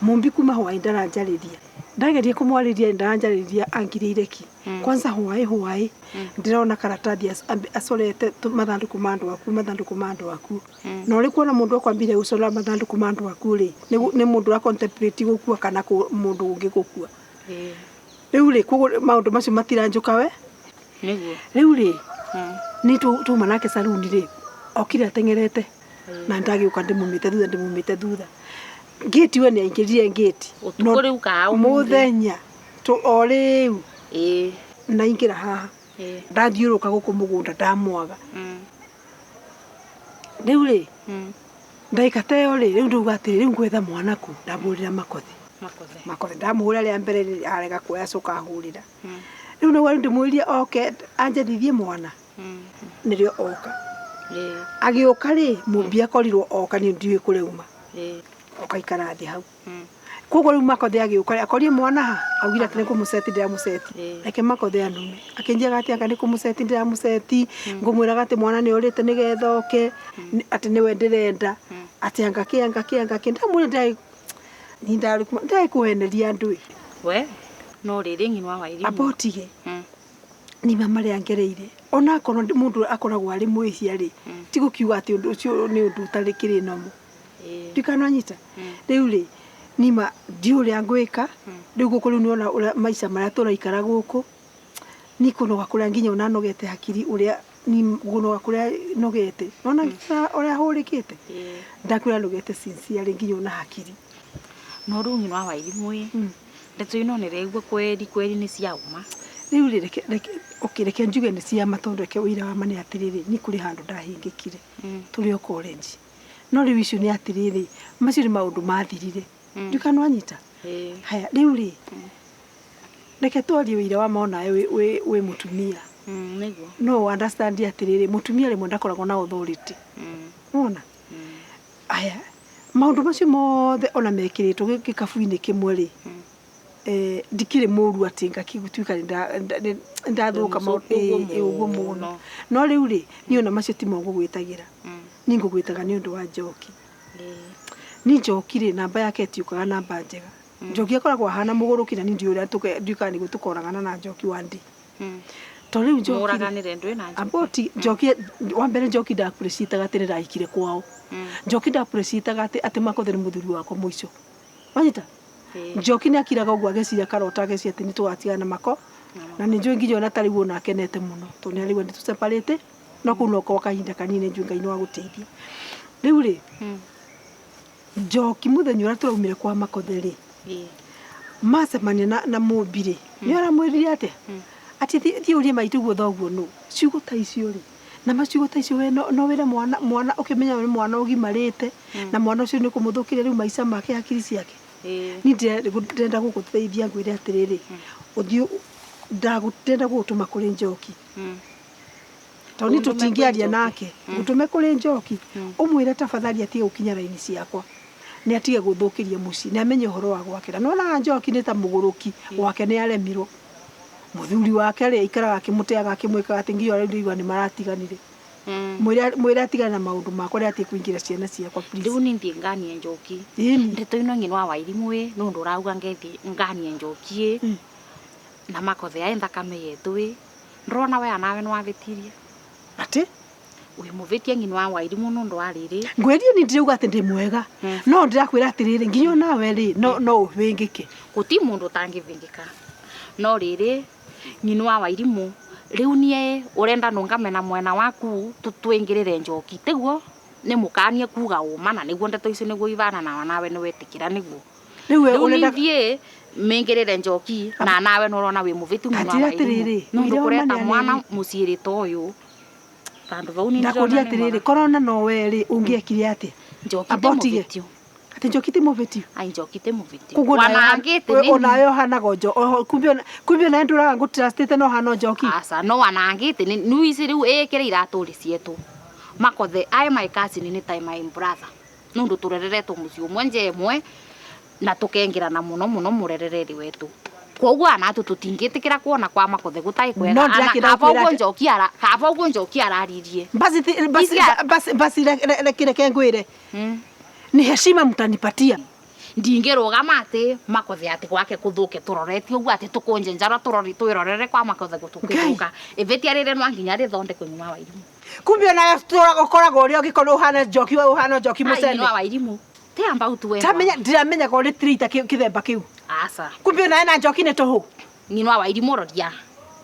Mũmbi kuma hwaĩ ndaranjarĩria. Ndageria kũmwarĩria ndaranjarĩria angirĩire ki. Kwanza hwaĩ hwaĩ ndĩrona karatathi acorete mathandũkũ ma andũ aku mathandũkũ ma andũ aku. Na ũrĩ kuona mũndũ akwambire gũcora mathandũkũ ma andũ aku rĩ nĩ mũndũ ũra contemplate gũkua kana mũndũ ũngĩ gũkua. Rĩu rĩ koguo maũndũ macio matiranjũka we? Nĩguo. Rĩu rĩ nĩ tuma nake saluni rĩ okire ateng'erete na ndagĩũka ndĩmumĩte thutha ndĩmumĩte thutha. Ngĩti we nĩ aingĩrire ngĩti. Ũtukũ rĩu kaa ũmũthĩ? Mũthenya o rĩu. Ĩĩ. Naingĩra haha. Ndathiũrũrũka gũkũ mũgũnda ndamwaga. Rĩu rĩ, ndagĩka ta ĩyo rĩ, rĩu ndauga atĩrĩ, rĩu ngwetha mwana kũ? Ndamũhũrĩra Makothe. Makothe. Makothe ndamũhũrĩra rĩa mbere rĩ, arega kuoya acoka ahũrĩra. Rĩu nĩguo rĩu ndĩmwĩrire oke anjethithie mwana. Nĩrĩo oka. Agĩũka rĩ, Mũmbi akorirwo oka niĩ ndiũĩ kũrĩa auma. Oka aikara thĩ hau. Koguo rĩu Makothe agĩũka rĩ, akorire mwana ha? Augire atĩ nĩ kũmũceti ndĩramũceti. Reke Makothe anume. Akĩnjĩraga atĩ anga nĩ kũmũceti ndĩramũceti, ngũmwĩraga atĩ mwana nĩ orĩte nĩgetha oke, atĩ nĩwe ndĩrenda, atĩ anga kĩ anga kĩ anga kĩ. Ndamwĩra ndirarĩ niĩ ndirarĩ kũheneria andũ ĩ. We no rĩrĩ ng'ino wa Wairimu. Amba ũtige. Nima marĩa ngereire. Ona akorwo mũndũ akoragwo arĩ mwĩhia rĩ, ti gũkiuga atĩ ũndũ ũcio nĩ ũndũ ũtarĩ kĩrĩ nomo. Ndikana wanyita. Rĩu rĩ, nima ndiũĩ ũrĩa ngwĩka, rĩu gũkũ rĩu nĩwona ũrĩa maica marĩa tũraikara gũkũ, niĩ kũnoga kũrĩa nginya ona nogete hakiri ũrĩa kũnoga kũrĩa nogete, nĩwona nginya ũrĩa hũrĩkĩte, ndakwĩra nogete sincerely nginya ona hakiri. No rĩu ng'ino wa Wairimu ĩ, ndeto ino nĩraigua kweri kweri nĩ cia ũma. Rĩu rĩ, reke reke okay reke njuge nĩ cia ma tondũ reke ũira wa ma nĩ atĩrĩrĩ, niĩ kũrĩ handũ ndahĩngĩkire tũrĩ o college. No rĩu icio nĩ atĩrĩrĩ, macio nĩ maũndũ mathirire. Ndiũĩ kana nĩwanyita? Haya, rĩu rĩ, reke twarie ũira wa ma onawe wĩ wĩ mũtumia. Nĩguo. No ũ understand atĩrĩrĩ, mũtumia rĩmwe ndakoragwo na authority. Nĩwona? Haya, maũndũ macio mothe ona mekĩrĩtwo gĩkabu-inĩ kĩmwe rĩ, ndikĩrĩ mũru atĩ ngakĩtuĩka nĩ ndathũka ũguo mũno. No rĩu rĩ, niĩ ona macio timo ngũgwĩtagĩra. Niĩ ngũgwĩtaga nĩ ũndũ wa Njoki. Niĩ Njoki rĩ, namba yake ĩtiũkaga namba njega. Njoki akoragwo ahana mũgũrũki na niĩ ndiũĩ ũrĩa ndiũĩ kana nĩguo tũkoragana na Njoki one day. To rĩu Njoki rĩ, Mũraganĩre ndwĩ na Njoki. amba ũtige, Njoki, wa mbere Njoki nda appreciate atĩ nĩ ndahikire kwao. Njoki nda appreciate atĩ atĩ Makothe nĩ mũthuri wakwa mũico. Wanyita? Njoki nĩ akiraga ũguo ageciria karota ageciria atĩ nĩ tũgatigana na Mako. Na nĩ njũĩ nginya ona tarĩu ona akenete mũno tondũ nĩ araigua nĩ tũ separate no kũu no kwa kahinda kanini njũĩ Ngai nĩ wa gũteithia. Rĩu rĩ, Njoki mũthenya ũrĩa tũraumire kwa Makothe rĩ, macemania na, na Mũmbi rĩ, nĩ aramwĩrire atĩa? Atĩ thiĩ ũrie maitũ guo thoguo nũ. Ciugo ta icio rĩ, na maciugo ta icio we no, no wĩre mwana, mwana ũkĩmenya nĩ mwana ũgimarĩte, na mwana ũcio nĩ ũkũmũthũkĩria rĩu maica make hakiri ciake. Niĩ ndĩrenda gũgũteithia ngwĩre atĩrĩrĩ, ũthiĩ ndĩrenda gũgũtũma kũrĩ Njoki. Tondũ niĩ tũtingĩaria nake, ngũtũme kũrĩ Njoki, ũmwĩre tafadhali atige gũkinya raini ciakwa. Nĩ atige gũthũkĩria mũciĩ, nĩ amenye ũhoro wa gwake. Na nĩwonaga Njoki nĩ ta mũgũrũki, gwake nĩ aremirwo. Mũthuri wake rĩ, aikaraga akĩmũteaga akĩmwĩkaga atĩ nginya rĩu ndĩraigua nĩ maratiganire. Mwĩre mwĩre atigane na maũndũ makwa rĩrĩa atige kũingĩra ciana ciakwa please. Rĩu niĩ thiĩ nganie Njoki. Ĩni. Ndeto ĩno ng'ino wa Wairimu ĩ, nĩ ũndũ ũrauga ngethi nganie Njoki ĩ, na Makothe aĩ thakame yetũ ĩ, ndĩrona we anawe nĩ wavĩtirie. Atĩ? Wĩ mũvĩtia ng'ino wa Wairimu nĩ ũndũ wa rĩrĩ. Ngwĩrie niĩ ndirauga atĩ ndĩ mwega, no ndĩrakwĩra atĩrĩrĩ, nginya onawe rĩ, no no ũvĩngĩke. Gũti mũndũ ũtangĩvĩngĩka. No rĩrĩ, ng'ino wa Wairimu, rĩu niĩ ũrenda nũngame na mwena waku twĩngĩrĩre Njoki, tiguo? Nĩ mũkanie kuga ũma na nĩguo ndeto icio nĩguo ivana na nawe nĩ wetĩkĩra nĩguo. Rĩu we Rĩu ũrenda niĩ thiĩ mĩngĩrĩre Njoki na nawe nĩ ũrona wĩ mũvĩtu ng'ino wa Anjĩra Wairimu. atĩrĩrĩ, Nĩ ũndũ ũira wa kũreta ma nĩ mwana anene. mũciĩ ta ũyũ vandũ vau nĩ ndĩrona Ndakũria nĩ atĩrĩrĩ, mwega. korona no we rĩ, ũngĩekire atĩa? Njoki ti Amba ũtige. mũvĩtio. Atĩ Njoki ti mũvĩtio? Ai Njoki ti mũvĩtio. Koguo onawe Wanangĩte nĩ onawe ũhanaga o Njoki, kumbe onawe ndũraga ngũtrustĩte no ũhana o Njoki? Aca, no wanangĩte nĩ nĩ ici rĩu ĩkĩre iratũ rĩ cietũ. Makothe aĩ my cousin nĩ ta my brother. Nĩ ũndũ tũrereretwo mũciĩ ũmwe nja ĩmwe na tũkengĩrana mũno mũno mũrerereri wetu. Koguo anatũ tũtingĩtĩkĩra kuona kwa Makothe gũtarĩ kwega. No Ana ndĩrakĩenda kaba gũkwĩra ũguo atĩ- Njoki ara kaba ũguo Njoki araririe. Basi ti- basi Ici a- basi basi reke reke ngwĩre. Ni heshima mtanipatia. Ndingĩrũgama atĩ Makothe atĩ gwake kũthũke tũroretie ũguo atĩ tũkũnje njara tũrori twĩrorere kwa Makothe gũtũkĩthũka. Ĩvĩtia rĩrĩ no nginya rĩthondekwo nyuma Wairimu. Kumbe onawe ũkoragwo ũrĩa ũngĩkorwo ũhana Njoki we ũhana Njoki Ai nyina mũcene. wa Wairimu. Ti about we. Tamenya ndiramenyaga ũrĩ traitor kĩthemba kĩu. Aca. Kumbe onawe na Njoki nĩ tũhũ. Nyina wa Wairimu roria.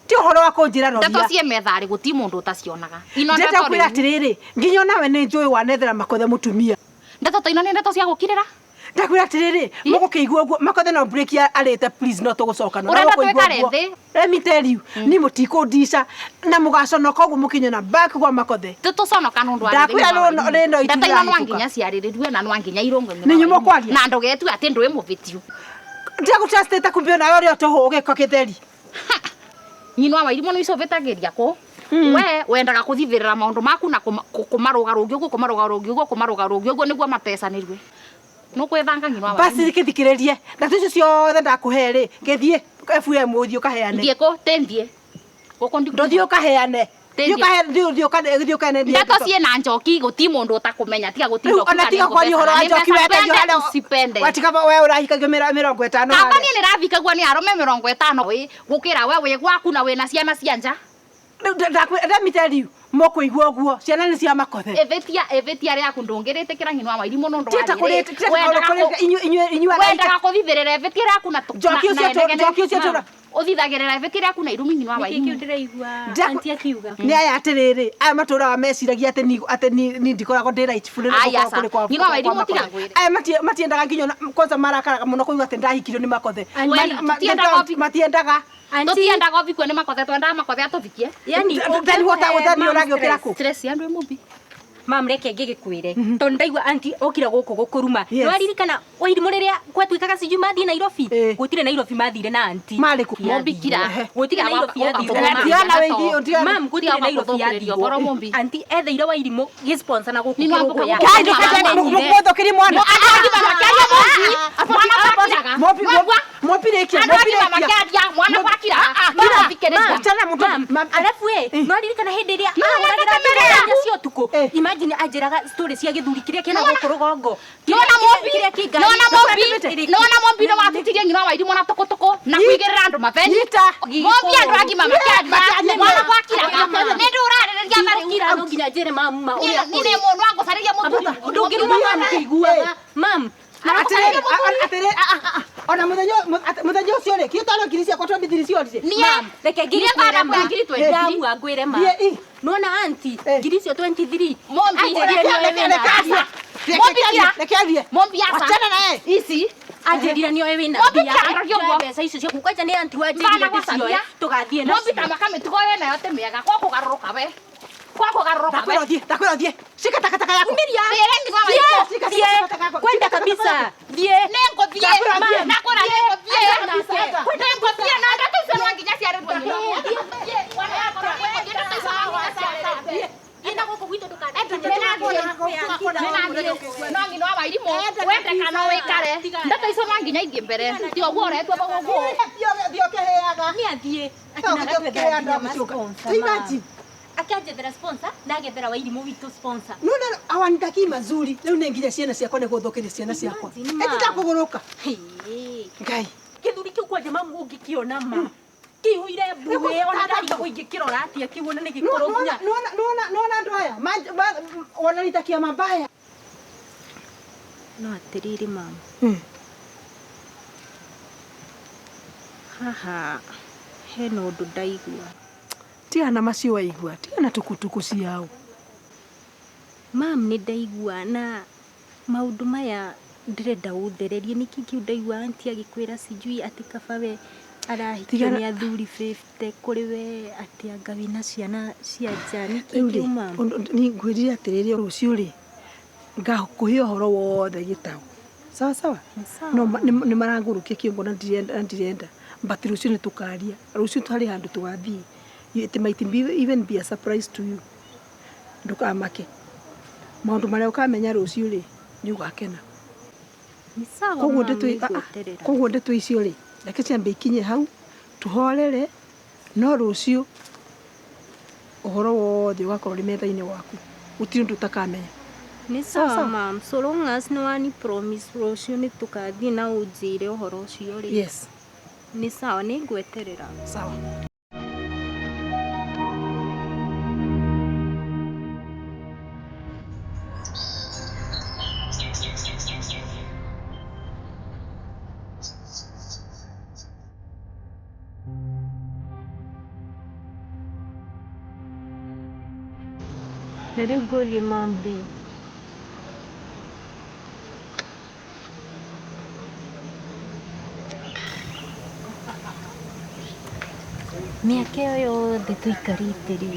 Ti ũhoro wa kũnjĩra Ndeto roria. ciĩ metharĩ gũti mũndũ ũtacionaga. Ino Ndĩrenda ndeto kwĩra rĩu. atĩrĩrĩ, nginya onawe nĩ njũĩ wanethera Makothe mũtumia. Ndeto ta ino nĩ ndeto cia gũkirĩra. Ndakwĩra atĩrĩrĩ, mũgũkĩigua ũguo Makothe no break arĩte please no tũgũcokana. Ũrenda twĩkare thĩ? Let me tell you, ni mũtikũndica na mũgaconoka ũguo mũkĩnyona back gwa Makothe. Tũtũconoka nũndũ wa Ndakwĩra rĩno itu Ndeto ino no irahĩtũka. nginya ciarĩrĩrue na no nginya irũngwe. Nĩ inyuĩ mũkwaria? Na ndũgetue atĩ ndũĩ mũvĩtiu. Ndiagũtrustĩte kumbe onawe ũrĩa tũhũ ũgĩko gĩtheri. Nyina wa Wairimũ nĩ icũvĩtagĩria kũ? We wendaga kũthithĩrĩra maũndũ maku na kũmarũgarũngia ũguo kũmarũgarũngia ũguo kũmarũgarũngia ũguo nĩguo matecanĩrue. Nũkwĩthanga nyina wa Basi Wairimũ. gĩthikĩrĩrie. Ndeto icio ciothe ndakũhe rĩ, gĩthiĩ FM ũthiĩ ũkaheane. Thiĩ kũ? Tĩ thiĩ. Gũkũ ndikũ. Ndũthiĩ ũkaheane. Tĩ Thiĩ ũkaheane, thiĩ thiĩ ũkaheane Ndeto ciĩna njoki gũti mũndũ ũtakũmenya tiga gũtinda Rĩu ona tiga kwaria ũhoro wa njoki wendagio harĩa usipende. Watiga we ũrahikagio 50 Kamba harĩa. niĩ nĩrathikagua nĩ arũme 50 ĩ gũkĩra we wĩ gwaku na wĩna ciana cia nja. Rĩu let me tell you, mũkũigua ũguo ciana nĩ cia Makothe. Ĩvĩtia ĩvĩtia rĩaku ndũngĩrĩtĩkĩra nyina wa Wairimũ nũndũ wa Tieta rĩrĩ, kũrĩtĩkĩra wendaga kũ- inyuĩ araika. wendaga kũthithĩrĩra ĩvĩtia rĩaku na Njoki ũcio njoki ũcio tũ- ũthithagĩrĩra ĩvĩtia rĩaku na irumi nyina wa Nĩkĩ Wairimũ. kĩu ndĩraigua Ndiaku- anti akiuga? Nĩ aya atĩrĩrĩ, aya matũraga meciragia atĩ ni atĩ ni ndikoragwo ndĩ rightful rĩrĩa Aya, gũkorwo kũrĩ kwa Nyina wa kwa Wairimũ tiga Makothe. ngwĩre. Aya matiendaga nginya kwanza marakaraga mũno kũigua atĩ ndahikirio nĩ Makothe. Anti, tũtiendaga Matiendaga. Tũtiendaga ũvikue nĩ Makothe twendaga Makothe atũvikie. Yani Then what then ũragĩũkĩra kũ? Stress ya andũ ĩmũmbi. Mam reke ngĩgĩkwĩre tondũ ndaigua anti okire gũkũ gũkũruma. Yes. Nĩwaririkana Wairimũ rĩrĩa gwatuĩkaga sijui mathiĩ Nairobi? Eh. Gũtirĩ Nairobi mathire na anti. Marĩ kũ? Mũmbi kira. Gũtirĩ Nairobi yathirwo. Tiana wĩithi, tiana. Mam gũtirĩ Tiga Nairobi gũthũkĩrĩria yathirwo. ũhoro Mũmbi. Anti etheire Wairimũ gĩ-sponsor na gũkũ Nĩ nwambuka kĩrũgũ ya. Kai ndũkende mũthũkĩrie mwana. Andũ agima makĩaria Mũmbi. Mwana gwakiraga. Mũmbi Wagua. mũmbi rĩkia, Andũ mũmbi agima rĩkia. makĩaria mwana gwakiraga. Kira. Thikĩrĩria. Achana mũtũ. Mam, arabu ĩ, nĩwaririkana hĩndĩ ĩrĩa No, ahũragĩra nĩ mbere yaku. cia ũtukũ? Eh. Imagine anjĩraga story cia gĩthuri kĩrĩa kĩna gũkũ rũgongo. Nona Mũmbi, Kĩrĩa kĩ ngari. nona Mũmbi, nona Mũmbi nĩ watutirie nyina wa Wairimũ na tũkũtũkũ na kũigĩrĩra andũ mabeni. Nyita. Mũmbi andũ agima makĩaria mwana gwakiraga. Nĩ ndũ ũrarĩrĩria tha rĩu. Ndikira no nginya njĩre mamu ma ũrĩa Niĩ nĩ mũndũ wangũcarĩria mũthuri. ndũngĩruma mamu kĩiguaga. Mam, Atĩrĩrĩ, atĩrĩrĩ, ona mũthenya ũcio rĩ, kĩo tano ngiri ciakwa 23 ciorire. Niĩ Mam, reke niĩ ngĩgĩkwĩre ngara ma. kuoya ngiri 23. Ndamua ngwĩre ma. Thiĩ, i. Nona anti, Eh. ngiri icio 23. Mũmbi, Anjĩrire nĩoĩ wĩna Reke athiĩ. Mũmbi kira. Reke athiĩ. Mũmbi aca. Achana naye. Ici. Anjĩrire nĩoĩ wĩna Mũmbi mbia. kira ndorio ũguo. Mbeca icio ciaku kwanja nĩ anti wanjĩrire Mbana ndĩcioe gwacambia. tũgathiĩ Mũmbi nacio. tamaka mĩtugo wĩ nayo ti mĩega. Kwa kũgarũrũka we. Kwa kũgarũrũka we. Ndakwĩra ũthiĩ, ndakwĩra ũthiĩ. Shika takataka yako. Umiria. Thiĩre nyina wa Wairimũ. Shika, Thiĩ, shika takataka yako. kwenda Shika takataka kabisa. yako. Thiĩ. Nĩngũthiĩ. Ndakwĩra thiĩ. Ndakwĩra nĩngũthiĩ. Nĩngũthiĩ na ndeto icio no nginya ciarĩrwo nyina. Thiĩ. Nĩngũthiĩ ndeto icio no nginya ciarĩrwo. Enda gũkũ gwitũ No nyina wa Wairimũ wende kana wĩkare ndeto icio no nginya ithiĩ mbere ti ũguo ũretua bau ũguo. Thiĩ ũkĩhĩaga. Nĩ athiĩ. Thiĩ ũkĩhĩaga andũ a gũcuka. Imagine. Akĩanjethera sponsor na agethera Wairimũ witũ sponsor. Nona awanitakii mazuri rĩu nĩ nginya ciana ciakwa nĩ gũthũkĩria ciana ciakwa. Imagine, ma. Ĩti ndakũgũrũka. Hĩ. Ngai. Gĩthuri kĩu kwanja mamu ũngĩkĩona ma. Kĩihũire mbuĩ ona ndarigwo ingĩkĩrora atĩa kĩu ona nĩ gĩkũrũ nginya. Nona andũ aya wananitakia mabaya. No atĩrĩrĩ mamu, haha hena ũndũ ndaigua. Tigana macio waigua, tigana tukutuku ciao. Mam, nĩ ndaigua na maũndũ maya ndĩrenda ũthererie nĩkĩ kĩu ndaigua anti agĩkwĩra sijui atĩ kaba we arahikio Tigana- nĩ athuri 50 kũrĩ we atĩ anga wĩna ciana cia nja nĩkĩ Rĩu rĩ, kĩu mam? ni ngwĩrire atĩrĩrĩ rũciũ rĩ ngakũhe ũhoro wothe gĩtaũ. Sawa sawa? Sawa. No nĩ marangũrũkia kĩongo na ndirenda na ndirenda. But rũciũ nĩ tũkaria. Rũciũ harĩ handũ tũgathiĩ. It might be even be a surprise to you. Ndũkamake. Maũndũ marĩa ũkamenya rũciũ rĩ nĩ ũgakena. Nĩ sawa Koguo mam, ndeto nĩngweterera. koguo ndeto icio rĩ reke ciambe ikinye hau tuhorere no rũciũ ũhoro wothe ũgakorwo ũrĩ metha-inĩ waku gũtirĩ ũndũ ũtakamenya. Nĩ Sawa, sawa sawa. mam, so long as nĩ wani promise rũciũ nĩ tũkathiĩ na ũnjĩre ũhoro ũcio rĩ. Yes. Nĩ sawa, nĩ ngweterera. Sawa. Na rĩu ngũrie mam rĩ, Mĩaka ĩyo yothe tũikarĩte rĩ,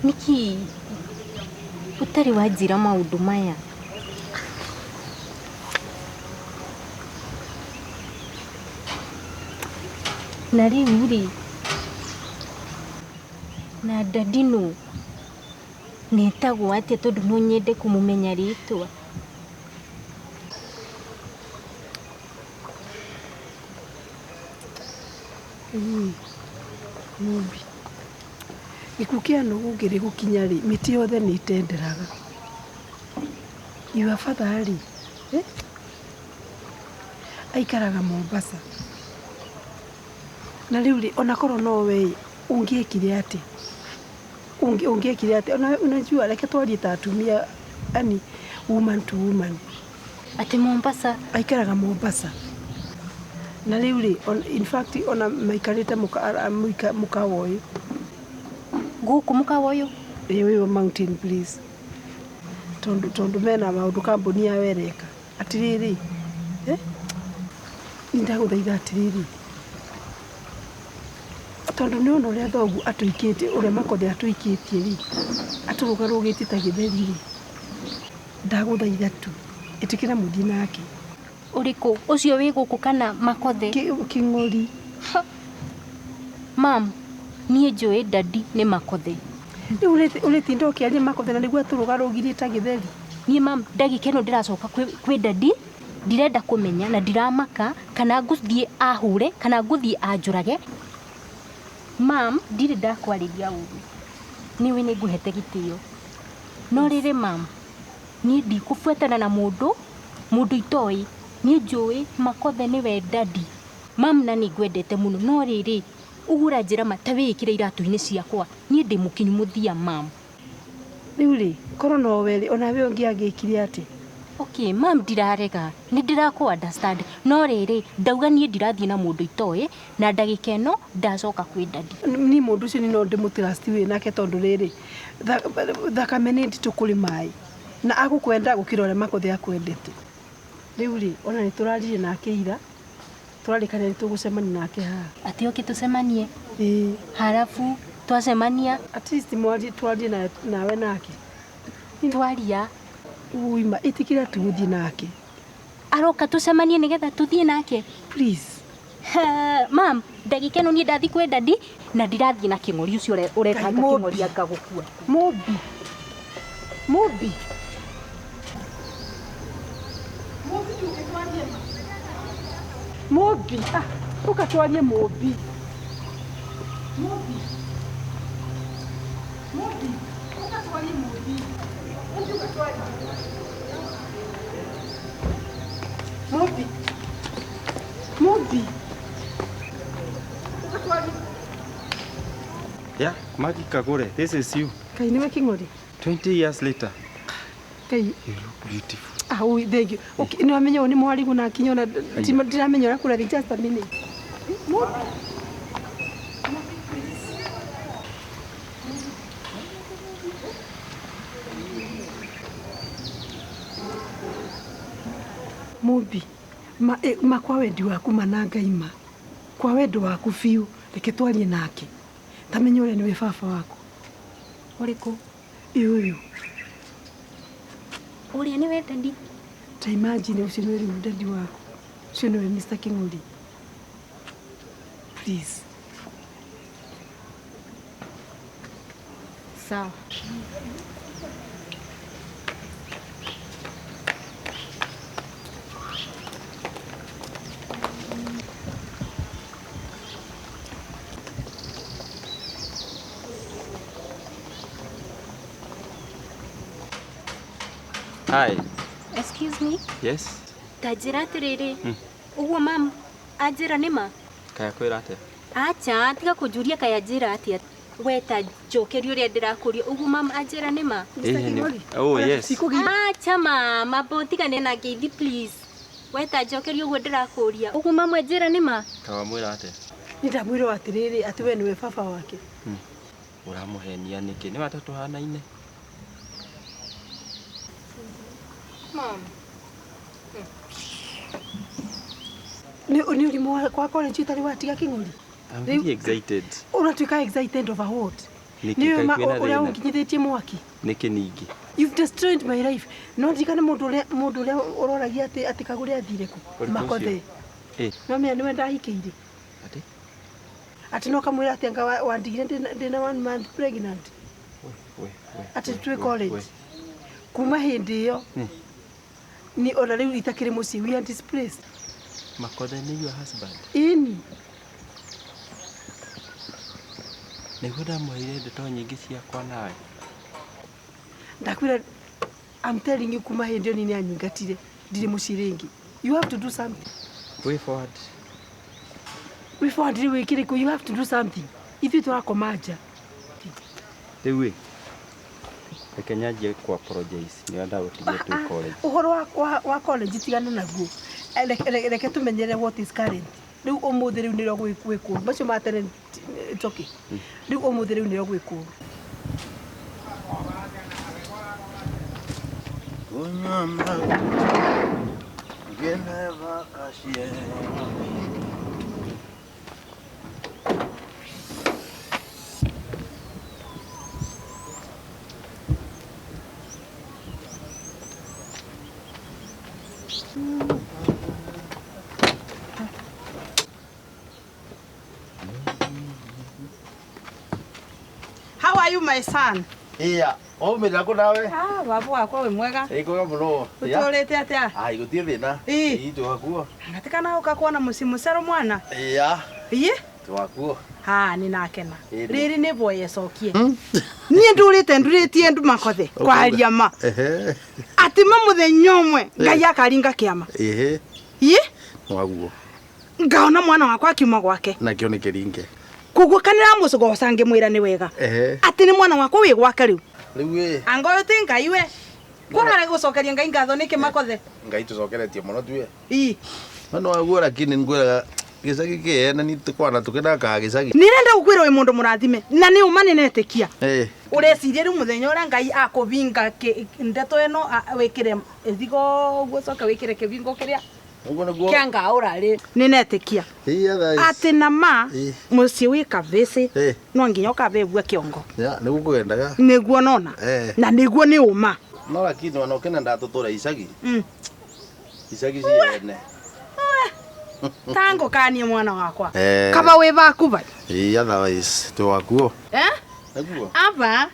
nĩkĩ ũtarĩ wanjĩra maũndũ maya? Na rĩu rĩ, na daddy nũ? Netagwo atĩa tondũ no nyende kũmũmenya rĩtwa? Mũmbi, gĩkuũ kĩa nũgũ ngĩrĩ gũkinya rĩ, mĩtĩ yothe nĩ ĩtenderaga. Your father rĩ, eh? Aikaraga Mombasa. Na rĩu rĩ, ona korwo no we ũngĩekire atĩa? Ũngĩekire atĩa? Ona unajua reke twarie ta atumia, yani woman to woman. Atĩ Mombasa? Aikaraga Mombasa. Na rĩu rĩ, in fact ona maikarĩte mũkawa ũyũ. Gũkũ mũkawa ũyũ? Ĩĩ ũyũ Mountain Place. Tondũ mena maũndũ kambuni yao ĩreka. Atĩrĩrĩ, eh? Nĩ ndagũthaitha atĩrĩrĩ, tondũ nĩ ona ũrĩa thoguo atũikĩtie, ũrĩa Makothe atũikĩtie rĩ, atũrũgarũgĩtie ta gĩtheri rĩ, ndagũthaitha tu, ĩtĩkĩra mũthiĩ nake. Ũrĩkũ? Ũcio wĩ gũkũ kana Makothe? Kĩng'ori. Mam, niĩ njũĩ daddy nĩ Makothe. Rĩu ũrĩtinda ũkĩaria Makothe na nĩguo atũrũgarũgirie ta gĩtheri. Niĩ mam, ndagĩka ĩno ndĩracoka kwĩ daddy, ndirenda kũmenya na ndiramaka kana ngũthiĩ ahũre kana ngũthiĩ anjũrage. Mam, ndirĩ ndakwarĩria ũru. Nĩũĩ nĩ ngũhete gĩtĩo. No rĩrĩ mam, niĩ ndikũbuatana na mũndũ, mũndũ itoĩ. Niĩ njũĩ Makothe nĩwe daddy. Mam, na nĩ ngwendete mũno. No rĩrĩ, ũguo ũranjĩra ma ta wĩĩkĩre iratũ-inĩ ciakwa. Niĩ ndĩ mũkinyu mũthia mam. Rĩu rĩ, korwo no we rĩ, ona we ũngĩagĩkire atĩa? Okay, mam ndirarega, nĩ ndĩrakũ understand. No rĩrĩ, ndauga niĩ ndirathiĩ na mũndũ itoĩ, na ndagĩka ĩno ndacoka kwĩ daddy. Niĩ mũndũ ũcio no ndĩmũtrust wĩ nake tondũ rĩrĩ, thakame nĩ nditũ kũrĩ maĩ. Na agũkwenda gũkĩra ũrĩa Makothe akwendete. Rĩu rĩ, ona nĩ tũraririe nake ira, tũrarĩkanĩra nĩ tũgũcemania nake haha. Atĩ oke tũcemanie? Ĩĩ. Halafu twacemania? At least twarie nawe nake. Twaria? Uima, ĩtĩkĩra tu gũthiĩ nake. Aroka tũcemanie nĩgetha tũthiĩ nake? Please. Mam, ndagĩka ĩno niĩ ndathiĩ kwĩ daddy na ndirathiĩ na kĩng'ori ũcio ũretanga kĩng'ori anga gũkua. Mũmbi. Mũmbi. Mũmbi. Ah, ũka twarie Mũmbi. Mũmbi. Mũmbi. Ũka twarie Mũmbi. Mũmbi ũka twarie. Mũmbi. Mũmbi. Ũka twarie. Yeah, Maggie Kagure, this is you. Kai nĩwe Kĩng'ori? 20 years later. Kai. You look beautiful. Ah, oh, thank you. Okay, nĩ wamenya ũyũ nĩ mwarigũ na akinya ona ndiramenya ũrĩa kũrathiĩ, just a minute. Mũmbi. Mũmbi, ma kwa wendi waku ma na Ngai ma. Kwa wendo waku biũ, reke twarie nake. Ta menya ũrĩa nĩwe baba waku. Ũrĩkũ? Ĩ ũyũ. Ũrĩa nĩwe daddy? Ta imagine ũcio nĩwe rĩu daddy waku. Ũcio nĩwe Mr. Kĩng'ori. Please. Sawa. Hi. Excuse me? Yes. Ta njĩra atĩrĩrĩ, ũguo mam anjĩra nĩ ma? Kaya kwĩra atĩa? Acha, tiga kũnjũria kaya njĩra atĩa. We ta njokeria ũrĩa ndĩrakũria, ũguo mam anjĩra nĩ ma? Oh, yes. Acha mama, bo tigane na ngeithi please. We ta njokeria ũguo ndĩrakũria. Ũguo mam anjĩra nĩ ma? Kawamwĩra atĩa? Nĩ ndamwĩra atĩrĩrĩ, atĩ we nĩwe baba wake. Ũramũhenia nĩkĩ? Nĩ wata tũhanaine? Mom. Nĩ nĩ ũrimũ kwa college ũtarĩ watiga kĩng'ori. I'm very excited. Ũratuĩka excited over what? Nĩkĩ Nĩ kaĩ ma kwĩna ũrĩa thĩna? ũnginyithĩtie mwaki. Nĩkĩ ningĩ? You've destroyed my life. No ndirikane mũndũ ũrĩa ũroragia atĩ kagũre athire kũ. Ũrĩkũ ũcio? Makothe. Eh. No menya nĩwe ndahikĩire. Atĩ? Atĩ no kamwĩra atĩ anga wandigire ndĩna 1 month pregnant. We, we. Atĩ we, twĩ we, college. we. Kuma hĩndĩ ĩyo ni ona rĩu itakĩrĩ mũciĩ, we are displaced. Makothe nĩ your husband. Ĩni. Nĩguo ndamwĩrire ndeto nyingĩ ciakwa nawe. Ndakwĩra, I'm telling you, kuma hĩndĩ ĩyo ni nĩanyingatire, ndirĩ mũciĩ rĩngĩ. You have to do something. Way forward. Way forward rĩu ĩkĩrĩkũ? You have to do something. Ithuĩ tũrakoma nja. Rĩu ĩ, reke nyanjie ku apologize nĩ ndagũtigire twĩ college. Ũhoro wa college tigana naguo. Reke tũmenyere what is current. Rĩu ũmũthĩ rĩu nĩrĩo gwĩ kũũru. Macio ma tene it's okay. Rĩu ũmũthĩ rĩu nĩrĩo gwĩ kũũru. Kunywa ngene vakashie. How are you, my son? Iya, waumĩrĩra kũ nawe? Ah, baba wakwa wĩ mwega. Ĩ kwega mũno. Ũtũrĩte atĩa? Ai, gũtirĩ thĩna. Ĩ. Ĩ, twakuo. Ngatikana ũka kuona mũciĩ mũcero mwana. Iya, Iye? twakuo. Ha, nĩ nakena. Ĩ, nĩ. Rĩrĩ nĩ boye cokie. Niĩ ndũrĩte ndurĩtie ndu makothe kwaria ma. Ehe. Atĩ ma mũthenya ũmwe Ngai akaringa kĩama. Ehe, Iye? waguo. Ngaona mwana wakwa akiuma gwake. Nakĩo nĩ kĩringe. Koguo kanĩra mũcogoca ngĩmwĩra nĩ wega. Ehe. Atĩ nĩ mwana wakwa wĩ gwake rĩu. Rĩu ĩ, Anga ũyũ ti Ngai we. Kwarare gũcokeria Ngai ngatho nĩkĩ makothe? Ngai tũcokeretie mũno tuwe. Ĩ. No nĩ waguo lakini ngwĩraga gĩcagi kĩene ni tũkwana tũkĩnakaga gĩcagi. Nĩrenda gũkwĩra wĩ mũndũ mũrathime na nĩ ũma nĩnetĩkia. Ĩ. Ũreciria rĩu mũthenya ũrĩa Ngai akũbinga ndeto ĩno wĩkĩre ĩthigo ũguo ũcoke wĩkĩre kĩbingo kĩrĩa Ũguo nĩguo. kĩa ngaũra rĩ nĩnetĩkia Iya thaa ici. atĩ na ma Ĩ. mũciĩ wĩ kabĩcĩ Ĩ. no nginya ũkabĩbua kĩongo. Ya, nĩguo kũgendaga. Nĩguo nona Eh. na nĩguo nĩ ũma. No lakini ona ũkĩnendaga tũtũre icagi. Icagi ciene. Tangũkanie mwana wakwa. Eh. Kaba wĩ baku bai. Ĩ, otherwise twakuo. Eh? Nĩguo. Aba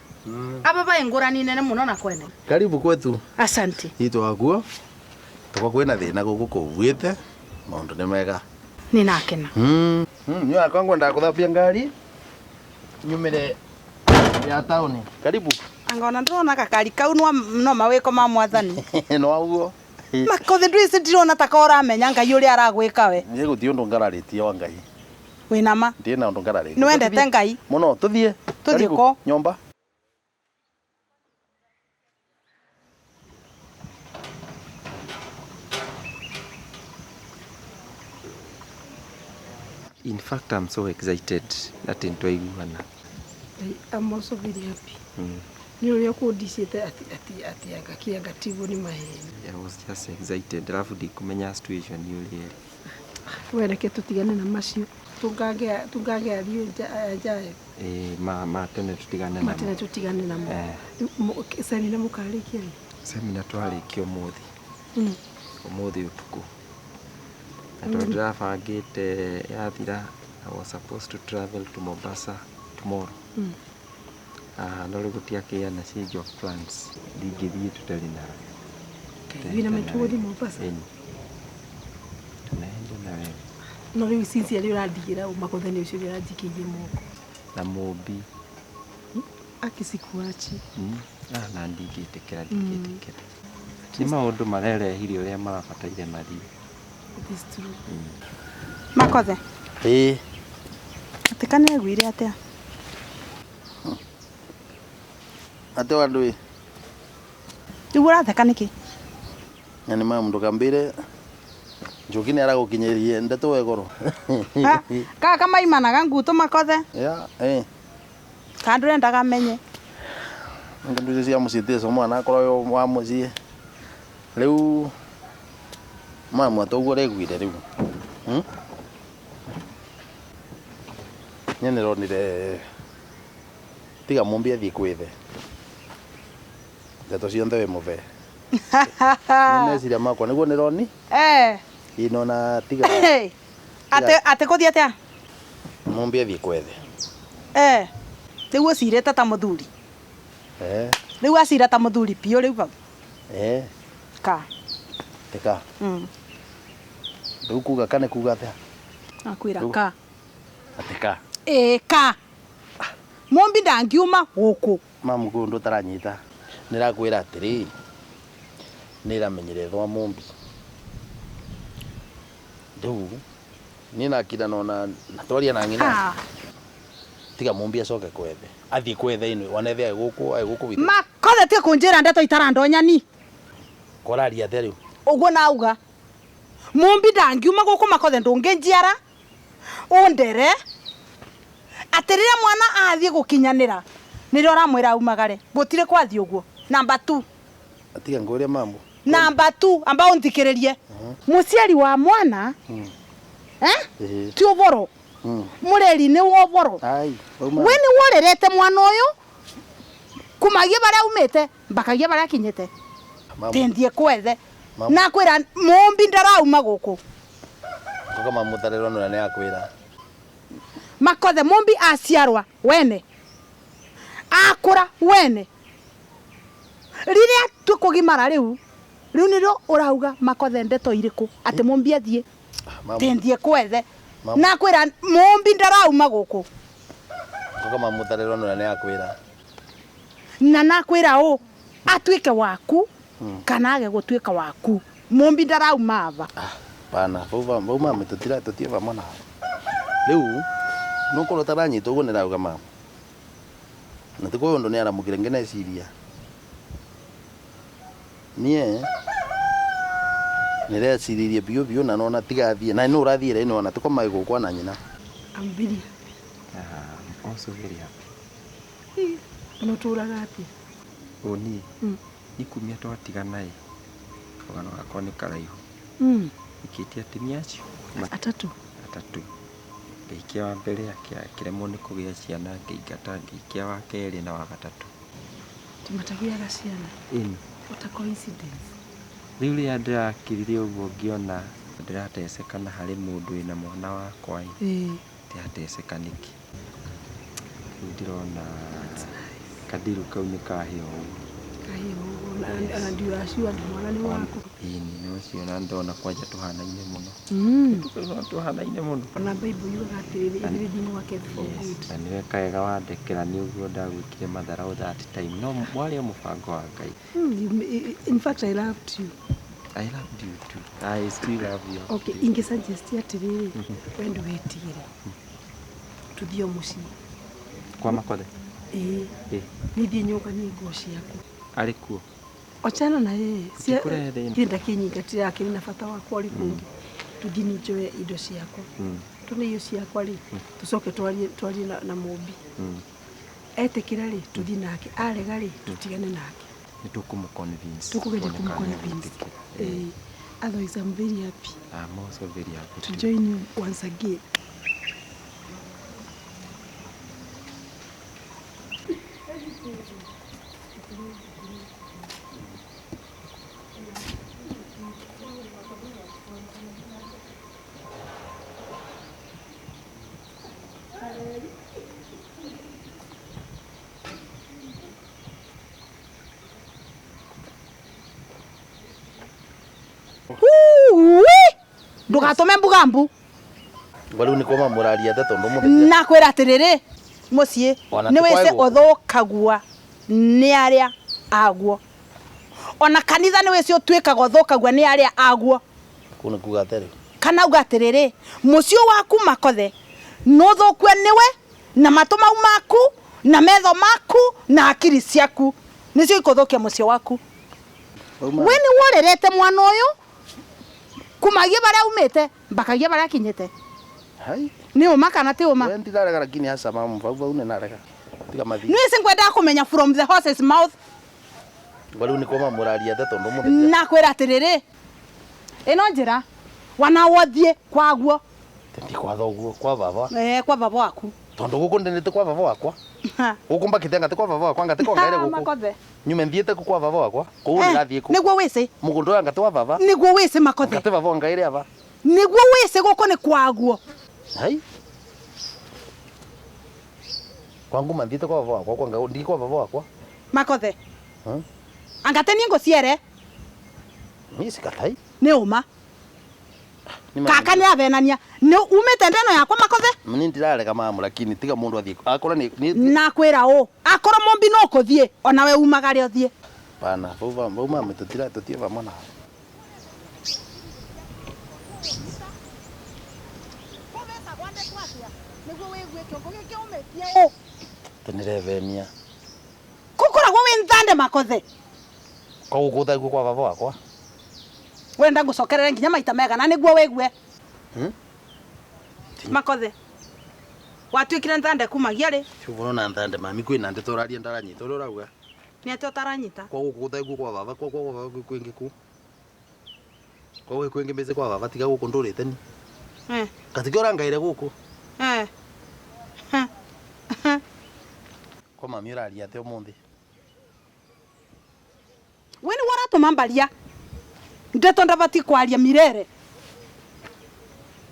aba bai ngũrani nene mũno na kwene. Karibu kwetu. Asante. Ĩ twakuo. Tũkwa kwĩna thĩna gũkũ kũbuĩte. Maũndũ nĩ mega. Nĩ nakena. Niĩ wakwa ngwendaga gũthambia ngari nyumĩre ya taũni. Karibu. Anga ona ndĩrona gakari kau no mawĩko ma mwathani. No waguo. Makothe ndwĩci ndirona ta ka ũramenya Ngai ũrĩa aragwĩka we. Niĩ gũtirĩ ũndũ ngararĩtie wa Ngai. Wĩna ma. Ndirĩ na ũndũ ngararĩtie. Nĩ wendete Ngai? Mũno, tũthiĩ. Tũthiĩ Karibu, kũ? Nyũmba. In fact, I'm so excited atĩ nĩtwaiguana. I'm also very happy. Nĩ ũrĩa ũkũndicĩte atĩ anga kĩanga tiguo nĩ maheni. I was just excited alafu ndikũmenya situation ũrĩa ĩrĩ. We reke tũtigane na macio. Tũngange ariũ njayo. Ĩ, ma tene tũtigane namo. Matene tũtigane namo. Eh. Semina mũkarĩkia rĩ? Semina twarĩkia ũmũthĩ. Ũmũthĩ ũtukũ. Na tondũ ndĩrabangĩte yathira, I was supposed to travel to Mombasa tomorrow. Ah, no rĩu gũtiakĩgĩa na change of plans. Ndingĩthiĩ tũtarĩ nawe. Wĩna maitũ gũthiĩ Mombasa? Ĩni. Tunaenda na wewe. No rĩu sincerely ũrandigĩra ũ makothe nĩ ũcio ũrĩa ũranjikĩirie moko. Na Mũmbi. Akisikuachi. Ah, na ndingĩtĩkĩra ndingĩtĩkĩra. Nĩ maũndũ marerehire ũrĩa marabataire mathiĩ. It is true. Makothe. Ĩ. Atĩ kana aiguire atĩa? Atĩ wa ndũĩ. Rĩu ũratheka nĩkĩ? Na nĩ ma ndũkambĩre Njoki nĩ aragũkinyĩrie ndeto we goro. Kaka maimanaga nguto makothe. Ya, eh. Ka ndũrendaga amenye. Ndio icio cia mũciĩ tico mwana akorwo wĩ wa mũciĩ. Rĩu mama toguo ũraiguire rĩu. Nye nĩronire tiga Mumbi athiĩ kwĩthe ndeto ciothe wĩ mũbe. Nĩ meciria makwa nĩguo nĩroni Eh. inona tiga Ate ate kũthiĩ atĩa? Mumbi athiĩ kwethe. Eh. Rĩu ũcirĩte ta mũthuri. Eh. Rĩu acira ta mũthuri biũ rĩu bau. Eh. Ka. Teka. Rĩu kuga ka nĩ kuga atĩa? Akwĩra Rĩu- ka. Atĩ ka. Ĩĩ ka. Mumbi ndangiuma gũkũ. Mamu kwĩ ũndũ ũtaranyita. Nĩrakwĩra atĩrĩ nĩramenyire thwa Mumbi. Rĩu niĩ nakira nona na twaria na ng'ina. Ah. Tiga Mumbi acoke kwethe. Athiĩ kwethe inwe wanethe agĩ gũkũ agĩ gũkũ witũ. Makothe tiga kũnjĩra ndeto itarandonyani. Koraria atĩa rĩu? Ũguo nauga. Mumbi ndangiuma gũkũ makothe ndũngĩnjiara. Ũndere. Atĩ rĩrĩa mwana athiĩ gũkinyanĩra nĩrĩo ũramwĩra aumagare. Gũtirĩ kwathiĩ ũguo. Number 2. Tiga ngwĩre mamu. Number 2 amba ũnthikĩrĩrie. Mũciari wa mwana eh? Ĩĩ. Ti ũboro. Mũreri nĩ wa ũboro. Ai, wauma. We nĩ worerete mwana ũyũ kumagia baria aumĩte mbakagia baria akinyĩte. Mamu. Tindie kwethe. Mamu. Nakwĩra Mumbi ndarauma gũkũ. Koka mamu ũtarĩrwo nĩ ũrĩa nĩ akwĩra. Makothe Mumbi aciarwa wene. Akũra wene. Rĩrĩa tũkũgimara rĩu rĩu nĩrĩo ũrauga Makothe ndeto irĩkũ atĩ Mumbi athiĩ. Mamu. Tindie kwethe. Mamu. Nakwĩra Mumbi ndarauma gũkũ. Koka mamu ũtarĩrwo nĩ ũrĩa nĩ akwĩra. Na nakwĩra ũ atuĩke waku kana age gũtuĩka waku. Mumbi ndarauma aba. Bana, vau vau mamu tutira tutie vamwe nawe. Rĩu nũkorwo ũtaranyita ũguo nĩrauga mamu. Na ti kwĩ ũndũ nĩaramũkire ngĩneciria. Niĩ nĩreciririe biũ biũ na nona tiga athiĩ na nĩ ũrathiĩre ĩno ona tiko magũkwa na nyina. I'm very happy. I'm also very happy. No tũraga atĩa? Ũ niĩ ikumia twatigana ĩ rũgano gakwa nĩ karaihu. Ikĩtie atumia acio Atatũ. Atatũ. Ngĩhikia wa mbere akĩremwo nĩ kũgĩa ciana ngĩingata ngĩhikia wa kerĩ na wa gatatũ. Timatagiaga ciana. Ĩni. What a coincidence. Rĩu rĩrĩa ndĩrakirire ũguo ngĩona ndĩrateceka na harĩ mũndũ wĩna mwana wakwa ĩ. Ĩĩ. Ndĩrateceka nĩkĩ? Rĩu ndĩrona kandiru kau nĩ kahĩa ũguo. Kahĩa ũguo na ndiũraciwa atĩ mwana nĩ waku. Ĩni no ũcio na ndona kwanja tũhanaine mũno. Tũhanaine mũno. Ona Bible yugaga atĩrĩrĩ, everything worketh for good. Na nĩ weka wega wandekera nĩ ũguo ndagwĩkire matharau that time. No warĩ o mũbango wa Ngai. In fact, I loved you. I loved you too. I still love you. Okay, ingĩ suggest atĩrĩrĩ, we ndũgetigĩre. Tũthiĩ o mũciĩ. Kwa Makothe? Ĩĩ. Ĩĩ. Niĩ thiĩ nyũnganie nguo ciaku. Arĩ kuo? Ochana na yeye. Gũtikũrehe thĩna. Thiĩ ndakĩnyingatĩra akĩrĩ na bata wakwa ũrĩ kũngĩ. Tũthiĩ niĩ njoe indo ciakwa. Tone indo ciakwa rĩ, tũcoke twarie na Mumbi. Etĩkĩra rĩ, tũthiĩ nake. Arega rĩ, tũtigane nake. Nĩ tũkũmũ-convince. Tũkũgeria Tuone kana kũmũ-convince. nĩegwĩtĩkĩra. Ĩĩ. Otherwise, I'm very happy I'm also very happy to too. join you once again. Ui! Ndũgatũme mbuga mbu. Ngo rĩu nĩkuo mamu ũraria atĩa tondũ ũmũthĩ Nakwĩra atĩrĩrĩ mũciĩ Ona nĩ ti kwae wĩcĩ gũkũ. ũthũkagua nĩ arĩa aguo. Ona kanitha nĩ wĩcĩ ũtuĩkaga ũthũkagua nĩ arĩa aguo. Kũu nĩ kuga atĩa rĩu? Kana uga atĩrĩrĩ mũciĩ waku Makothe nĩ ũthũkue nĩwe na matũ mau maku na metho maku na akiri ciaku nĩcio ikũthũkia mũciĩ waku. We nĩ worerete mwana ũyũ kumagia baria aumĩte mbakagia baria akinyĩte. Hai. Nĩ ũma kana ti ũma? We ndirarega lakini aca mamu vau vau nĩ narega. Tiga mathiĩ. Nĩ wĩcĩ ngwendaga kũmenya from the horse's mouth. Ngo rĩu nĩkuo mamu ũraria atĩa tondũ ũmũthĩ Nakwĩra atĩrĩrĩ ĩno njĩra Wana wothie kwaguo. Ndi kwa thoguo kwa baba. Eh kwa baba waku. Tondu guku ndinite kwa baba wakwa. Guku mbakite ngati kwa baba wakwa ngati kwa ngaire guku. Makothe. Nyume thiete ku kwa baba wakwa. Kuu ndirathie ku. Niguo wisi. Mugunda uyu ngati wa baba. Niguo wisi Makothe. Ngati baba ngaire aba. Niguo wisi guku ni kwaguo. Hai. Kwangu mathiete kwa baba wakwa kwa ndi kwa baba wakwa. Makothe. Angate ni nguciere. Ni sikatai. Ni uma. Kaka ni avenania. Ni umite ndeno yakwa Makothe. Ni ndirarega mamu lakini tiga mundu athie. Akora ni nakwira u. Akora mumbi no kuthie ona we umagare uthie. Bana, vau mama tutira tutie vamwe na. Tinirevenia. Kukoragwo wi nthande Makothe. Kwa gukuthaguo kwa baba wakwa. Wenda ngucokerere nginya maita megana niguo wigue. Makothe. Watuikire nthande kumagia ri? Ciugono na nthande mami kwina ndeto uraria ndaranyita uria urauga. Ni atia utaranyita? Kwa gukuthaguo kwa baba kwa kwa baba kwingi ku. Kwa gwi kwingi mbici kwa baba tiga guku ndurite ni. Eh. Katika urangaire guku. Eh. Kwa mami uraria atia umuthi? We ni waratuma mbaria. Ndeto ndabati kwaria mirere.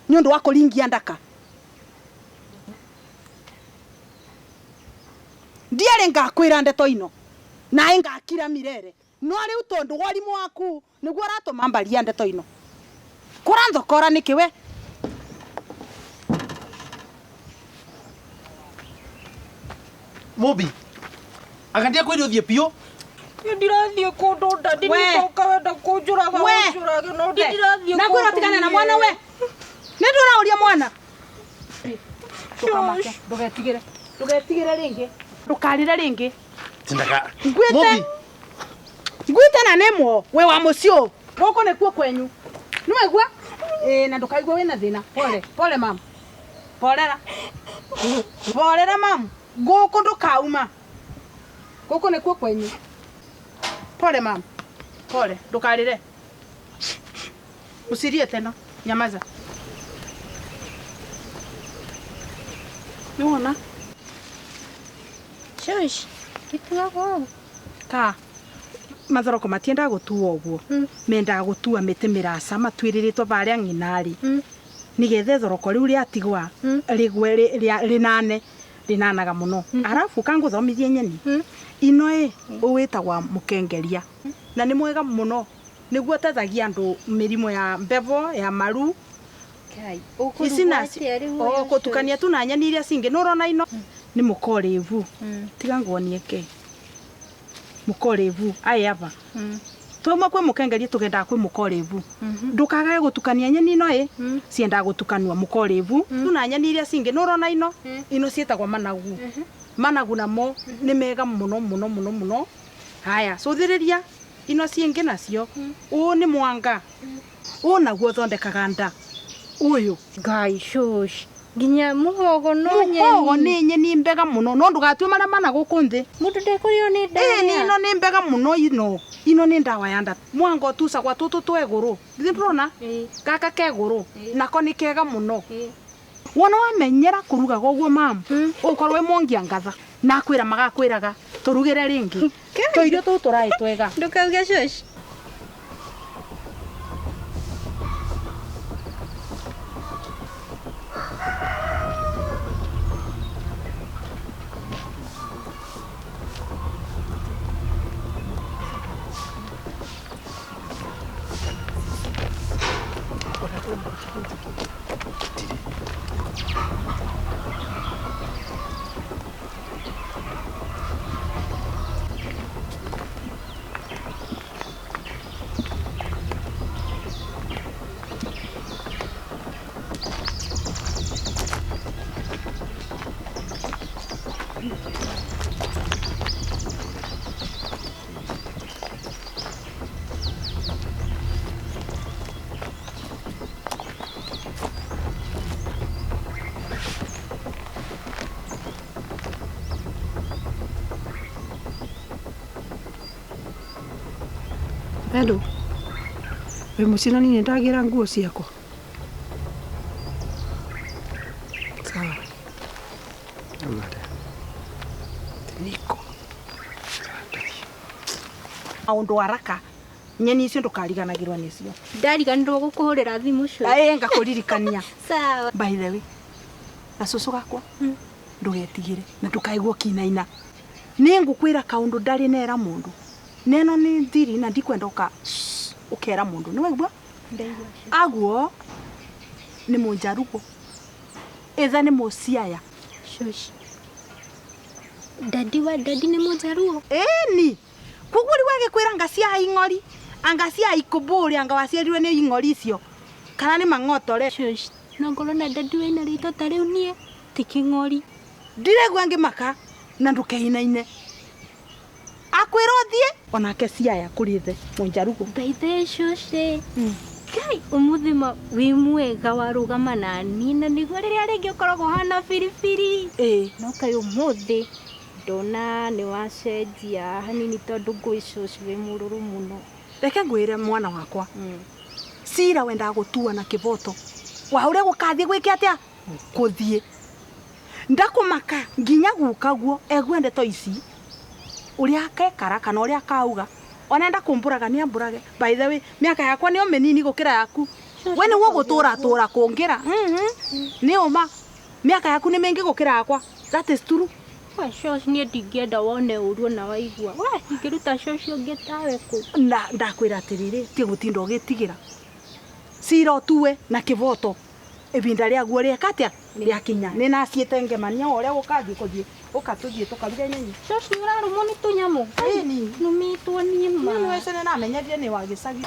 Ni undu wa kuringia ndaka. Ndiare ngakwira ndeto ino. Nae ngakira mirere. No riu tondu warimu waku niguo uratuma mbaria ndeto ino. Kuranthokora niki we? Mubi. Agandia kwiri uthie piu. Ndirathie kundu ndadi nitoka wenda kunjuraga unjurage no ndirathie. Na kwira tigana na mwana we. Ni ndurauria mwana. Ndukamake, ndugetigire. Ndugetigire ringi. Ndukarire ringi. Tindaka. Ngwite. Ngwite na nemwo we wa mucio. Guku nikuo kwenyu. Niwaigua? Eh na ndukaigua wina thina. Pole, pole mama. Polera. Polera mama. Guku ndukauma. Guku nikuo kwenyu. Pole mama. Pole, ndukarire. Usirie tena. Nyamaza. Niwona? Shush, gituagwo. Ka. Mathoroko matiendaga gutuo uguo. Mendaga gutua miti miraca matuiriritwo baria ng'inari. Nigetha ithoroko riu riatigwa rigwe rinane rinanaga muno. Arafu kanguthomithie nyeni. Ino ĩ uwitagwa mukengeria. Na ni mwega muno. Niguo tethagia andu mirimu ya mbevo ya maru. Ici nacio gutukania tu na nyeni iria cingi nurona ino ni mukorivu. Tiga nguonie ke. Mukorivu ai aba. Twauma kwi mukengeria tugendaga kwi mukorivu. Ndukagae gutukania nyeni ino ĩ ciendaga gutukanua mukorivu tu na nyeni iria cingi nurona ino ino cietagwa managu. Managu namo ni mega muno muno muno muno. Haya cuthiriria ino cingi nacio uu ni mwanga. Uu naguo thondekaga nda. Uyu Ngai shush nginya muhogo no nyeni. Muhogo ni nyeni mbega muno no ndugatue maria mana guku nthi. Mundu ndekurio ni ndawa. Ĩ ino ni mbega muno ino. Ino ni ndawa ya nda. Mwanga utucagwa tutu tweguru. Githĩ ndurona? Gaka keguru nako ni kega muno. Wona wamenyera kurugaga uguo mamu ukorwo wi mwongia ngatha na akwira magakwiraga turugire ringi. Tuirio tuu turai twega. Ndukauge shush. Hello. We mucina ni ndagira nguo ciakwa. Maundu haraka nyeni icio ndukariganagirwo nicio. Ndariganirwo gukuhurira thimu cio. Ĩĩ ngakuririkania. Sawa. By the way, gacucu gakwa ndugetigire na ndukaigwo kinaina. Ni ngukwira kaundu ndari nera mundu. Neno ni thiri na ndikwenda uka ukera mundu ni waigua? Ndaigua. Aguo ni munjarugo. Etha ni muciaya. Shush. Dadi wa dadi ni munjaruo? Ĩni. Koguo riu agikwira anga cia ing'ori, anga cia ikuburi, anga waciarirwe ni ing'ori icio. Kana ni mang'otore. Shush. No ngorwo na dadi wina ritwa ta riu nie ti king'ori. Ndiregua ngimaka na ndukeinaine. Akwira uthie onake ciaya kuri the munjarugo. By the shush. Kai umuthi ma wi mwega warugama na ni na niguo riria ringi ukoragwo hana biribiri. Ĩĩ. No kai umuthi ndona ni wacenjia hanini tondu ngui shush wi mururu muno. Reke ngwire mwana wakwa. Cira wendaga gutua na kivoto. Wa uria gukathie gwike atia? Kuthie. Ndakumaka nginya guka guo egue ndeto ici. Uria akekara kana uria akauga. Ona kumburaga ni amburage. By the way, miaka yakwa nio minini gukira yaku. We ni gugutura tura kungira. Ni uma. Miaka yaku ni mingi gukira yakwa. That is true. We shosh nie ndingienda wone uru na waigua. We ingiruta shosh ungi tawe ku. Na ndakwira atiriri, ti gutinda ugitigira. Cira utue na kivoto. Ibinda riaguo rieka atia? Riakinya. Ni naciite ngemania uria gukathie kuthie. Ukatuthie tukaruge nyenyi. Shosh ni urarumwo ni tunyamu. Ĩni. Numitwo ni ma. Ni wece ni namenyerire ni wa gicagi.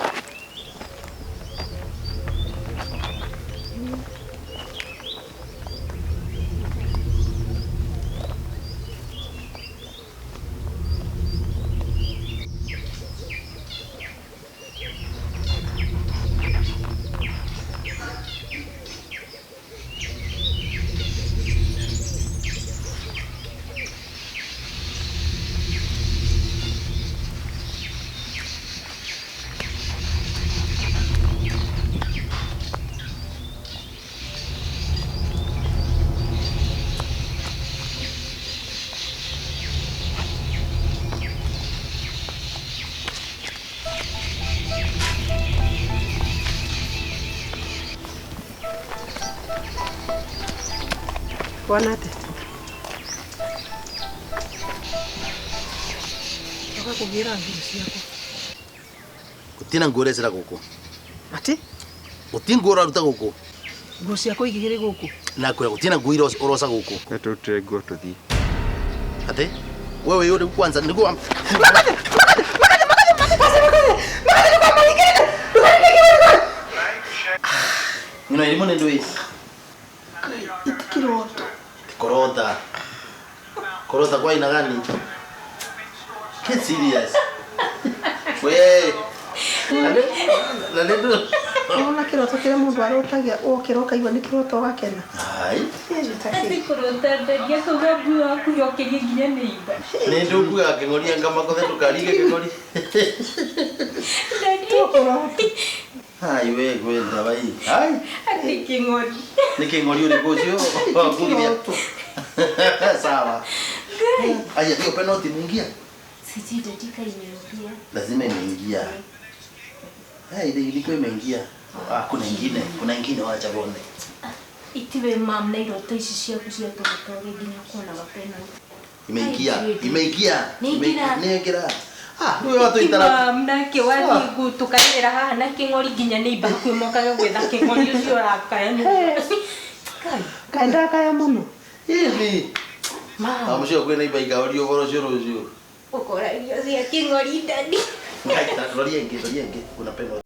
Wana ate? Oka kugira nguo ciakwa. Gutina nguo urecera guku. Ati? Guti nguo uraruta guku. Nguo ciakwa igigiri guku. Na kwira gutina nguo uroca guku. Turutire nguo tuthie. Ati? Wewe yuri kwanza niguo. Makathe, makathe, makathe, makathe, makathe, makathe, makathe, makathe. Ngino irimu ni ndui. Itikiroto. Korota. Korota kwa aina gani? Get serious. We. Na ndio. Ona kiroto kire mundu arotagia okira ukaigua ni kiroto ugakena. Ai. Ati kurota ndagia kuga mbu waku yokirie nginya neiba. Ni ndukuga king'oria ngamakothe ndukarige king'ori. Ai we gwenda bai. Ai. Ati king'ori. Ni king'ori uriku ucio? Wakugia. Sawa. Aya, hiyo penalty imeingia. Sijui dakika imeingia. Lazima imeingia. Hey, ile ilikuwa imeingia. Ah, kuna ingine wacha bone. Itiwe mam na iroto ici ciaku cia tũgũtoge nginya kuona penalty. Imeingia. Imeingia. Imeingia. Ah, niwe watu itara. Mam nake wathi gutukairira haha na king'ori nginya neiba hakuhi mokage gwetha king'ori ucio ũrakaya nĩ. Kai ndakaya muno. Hivi. Mam. Amucio kwina iba ikaorio ũhoro ũcio rũciũ. Ũkora irio cia king'ori ndani. Ngai, roria ingĩ, roria ingĩ. Kuna penalty.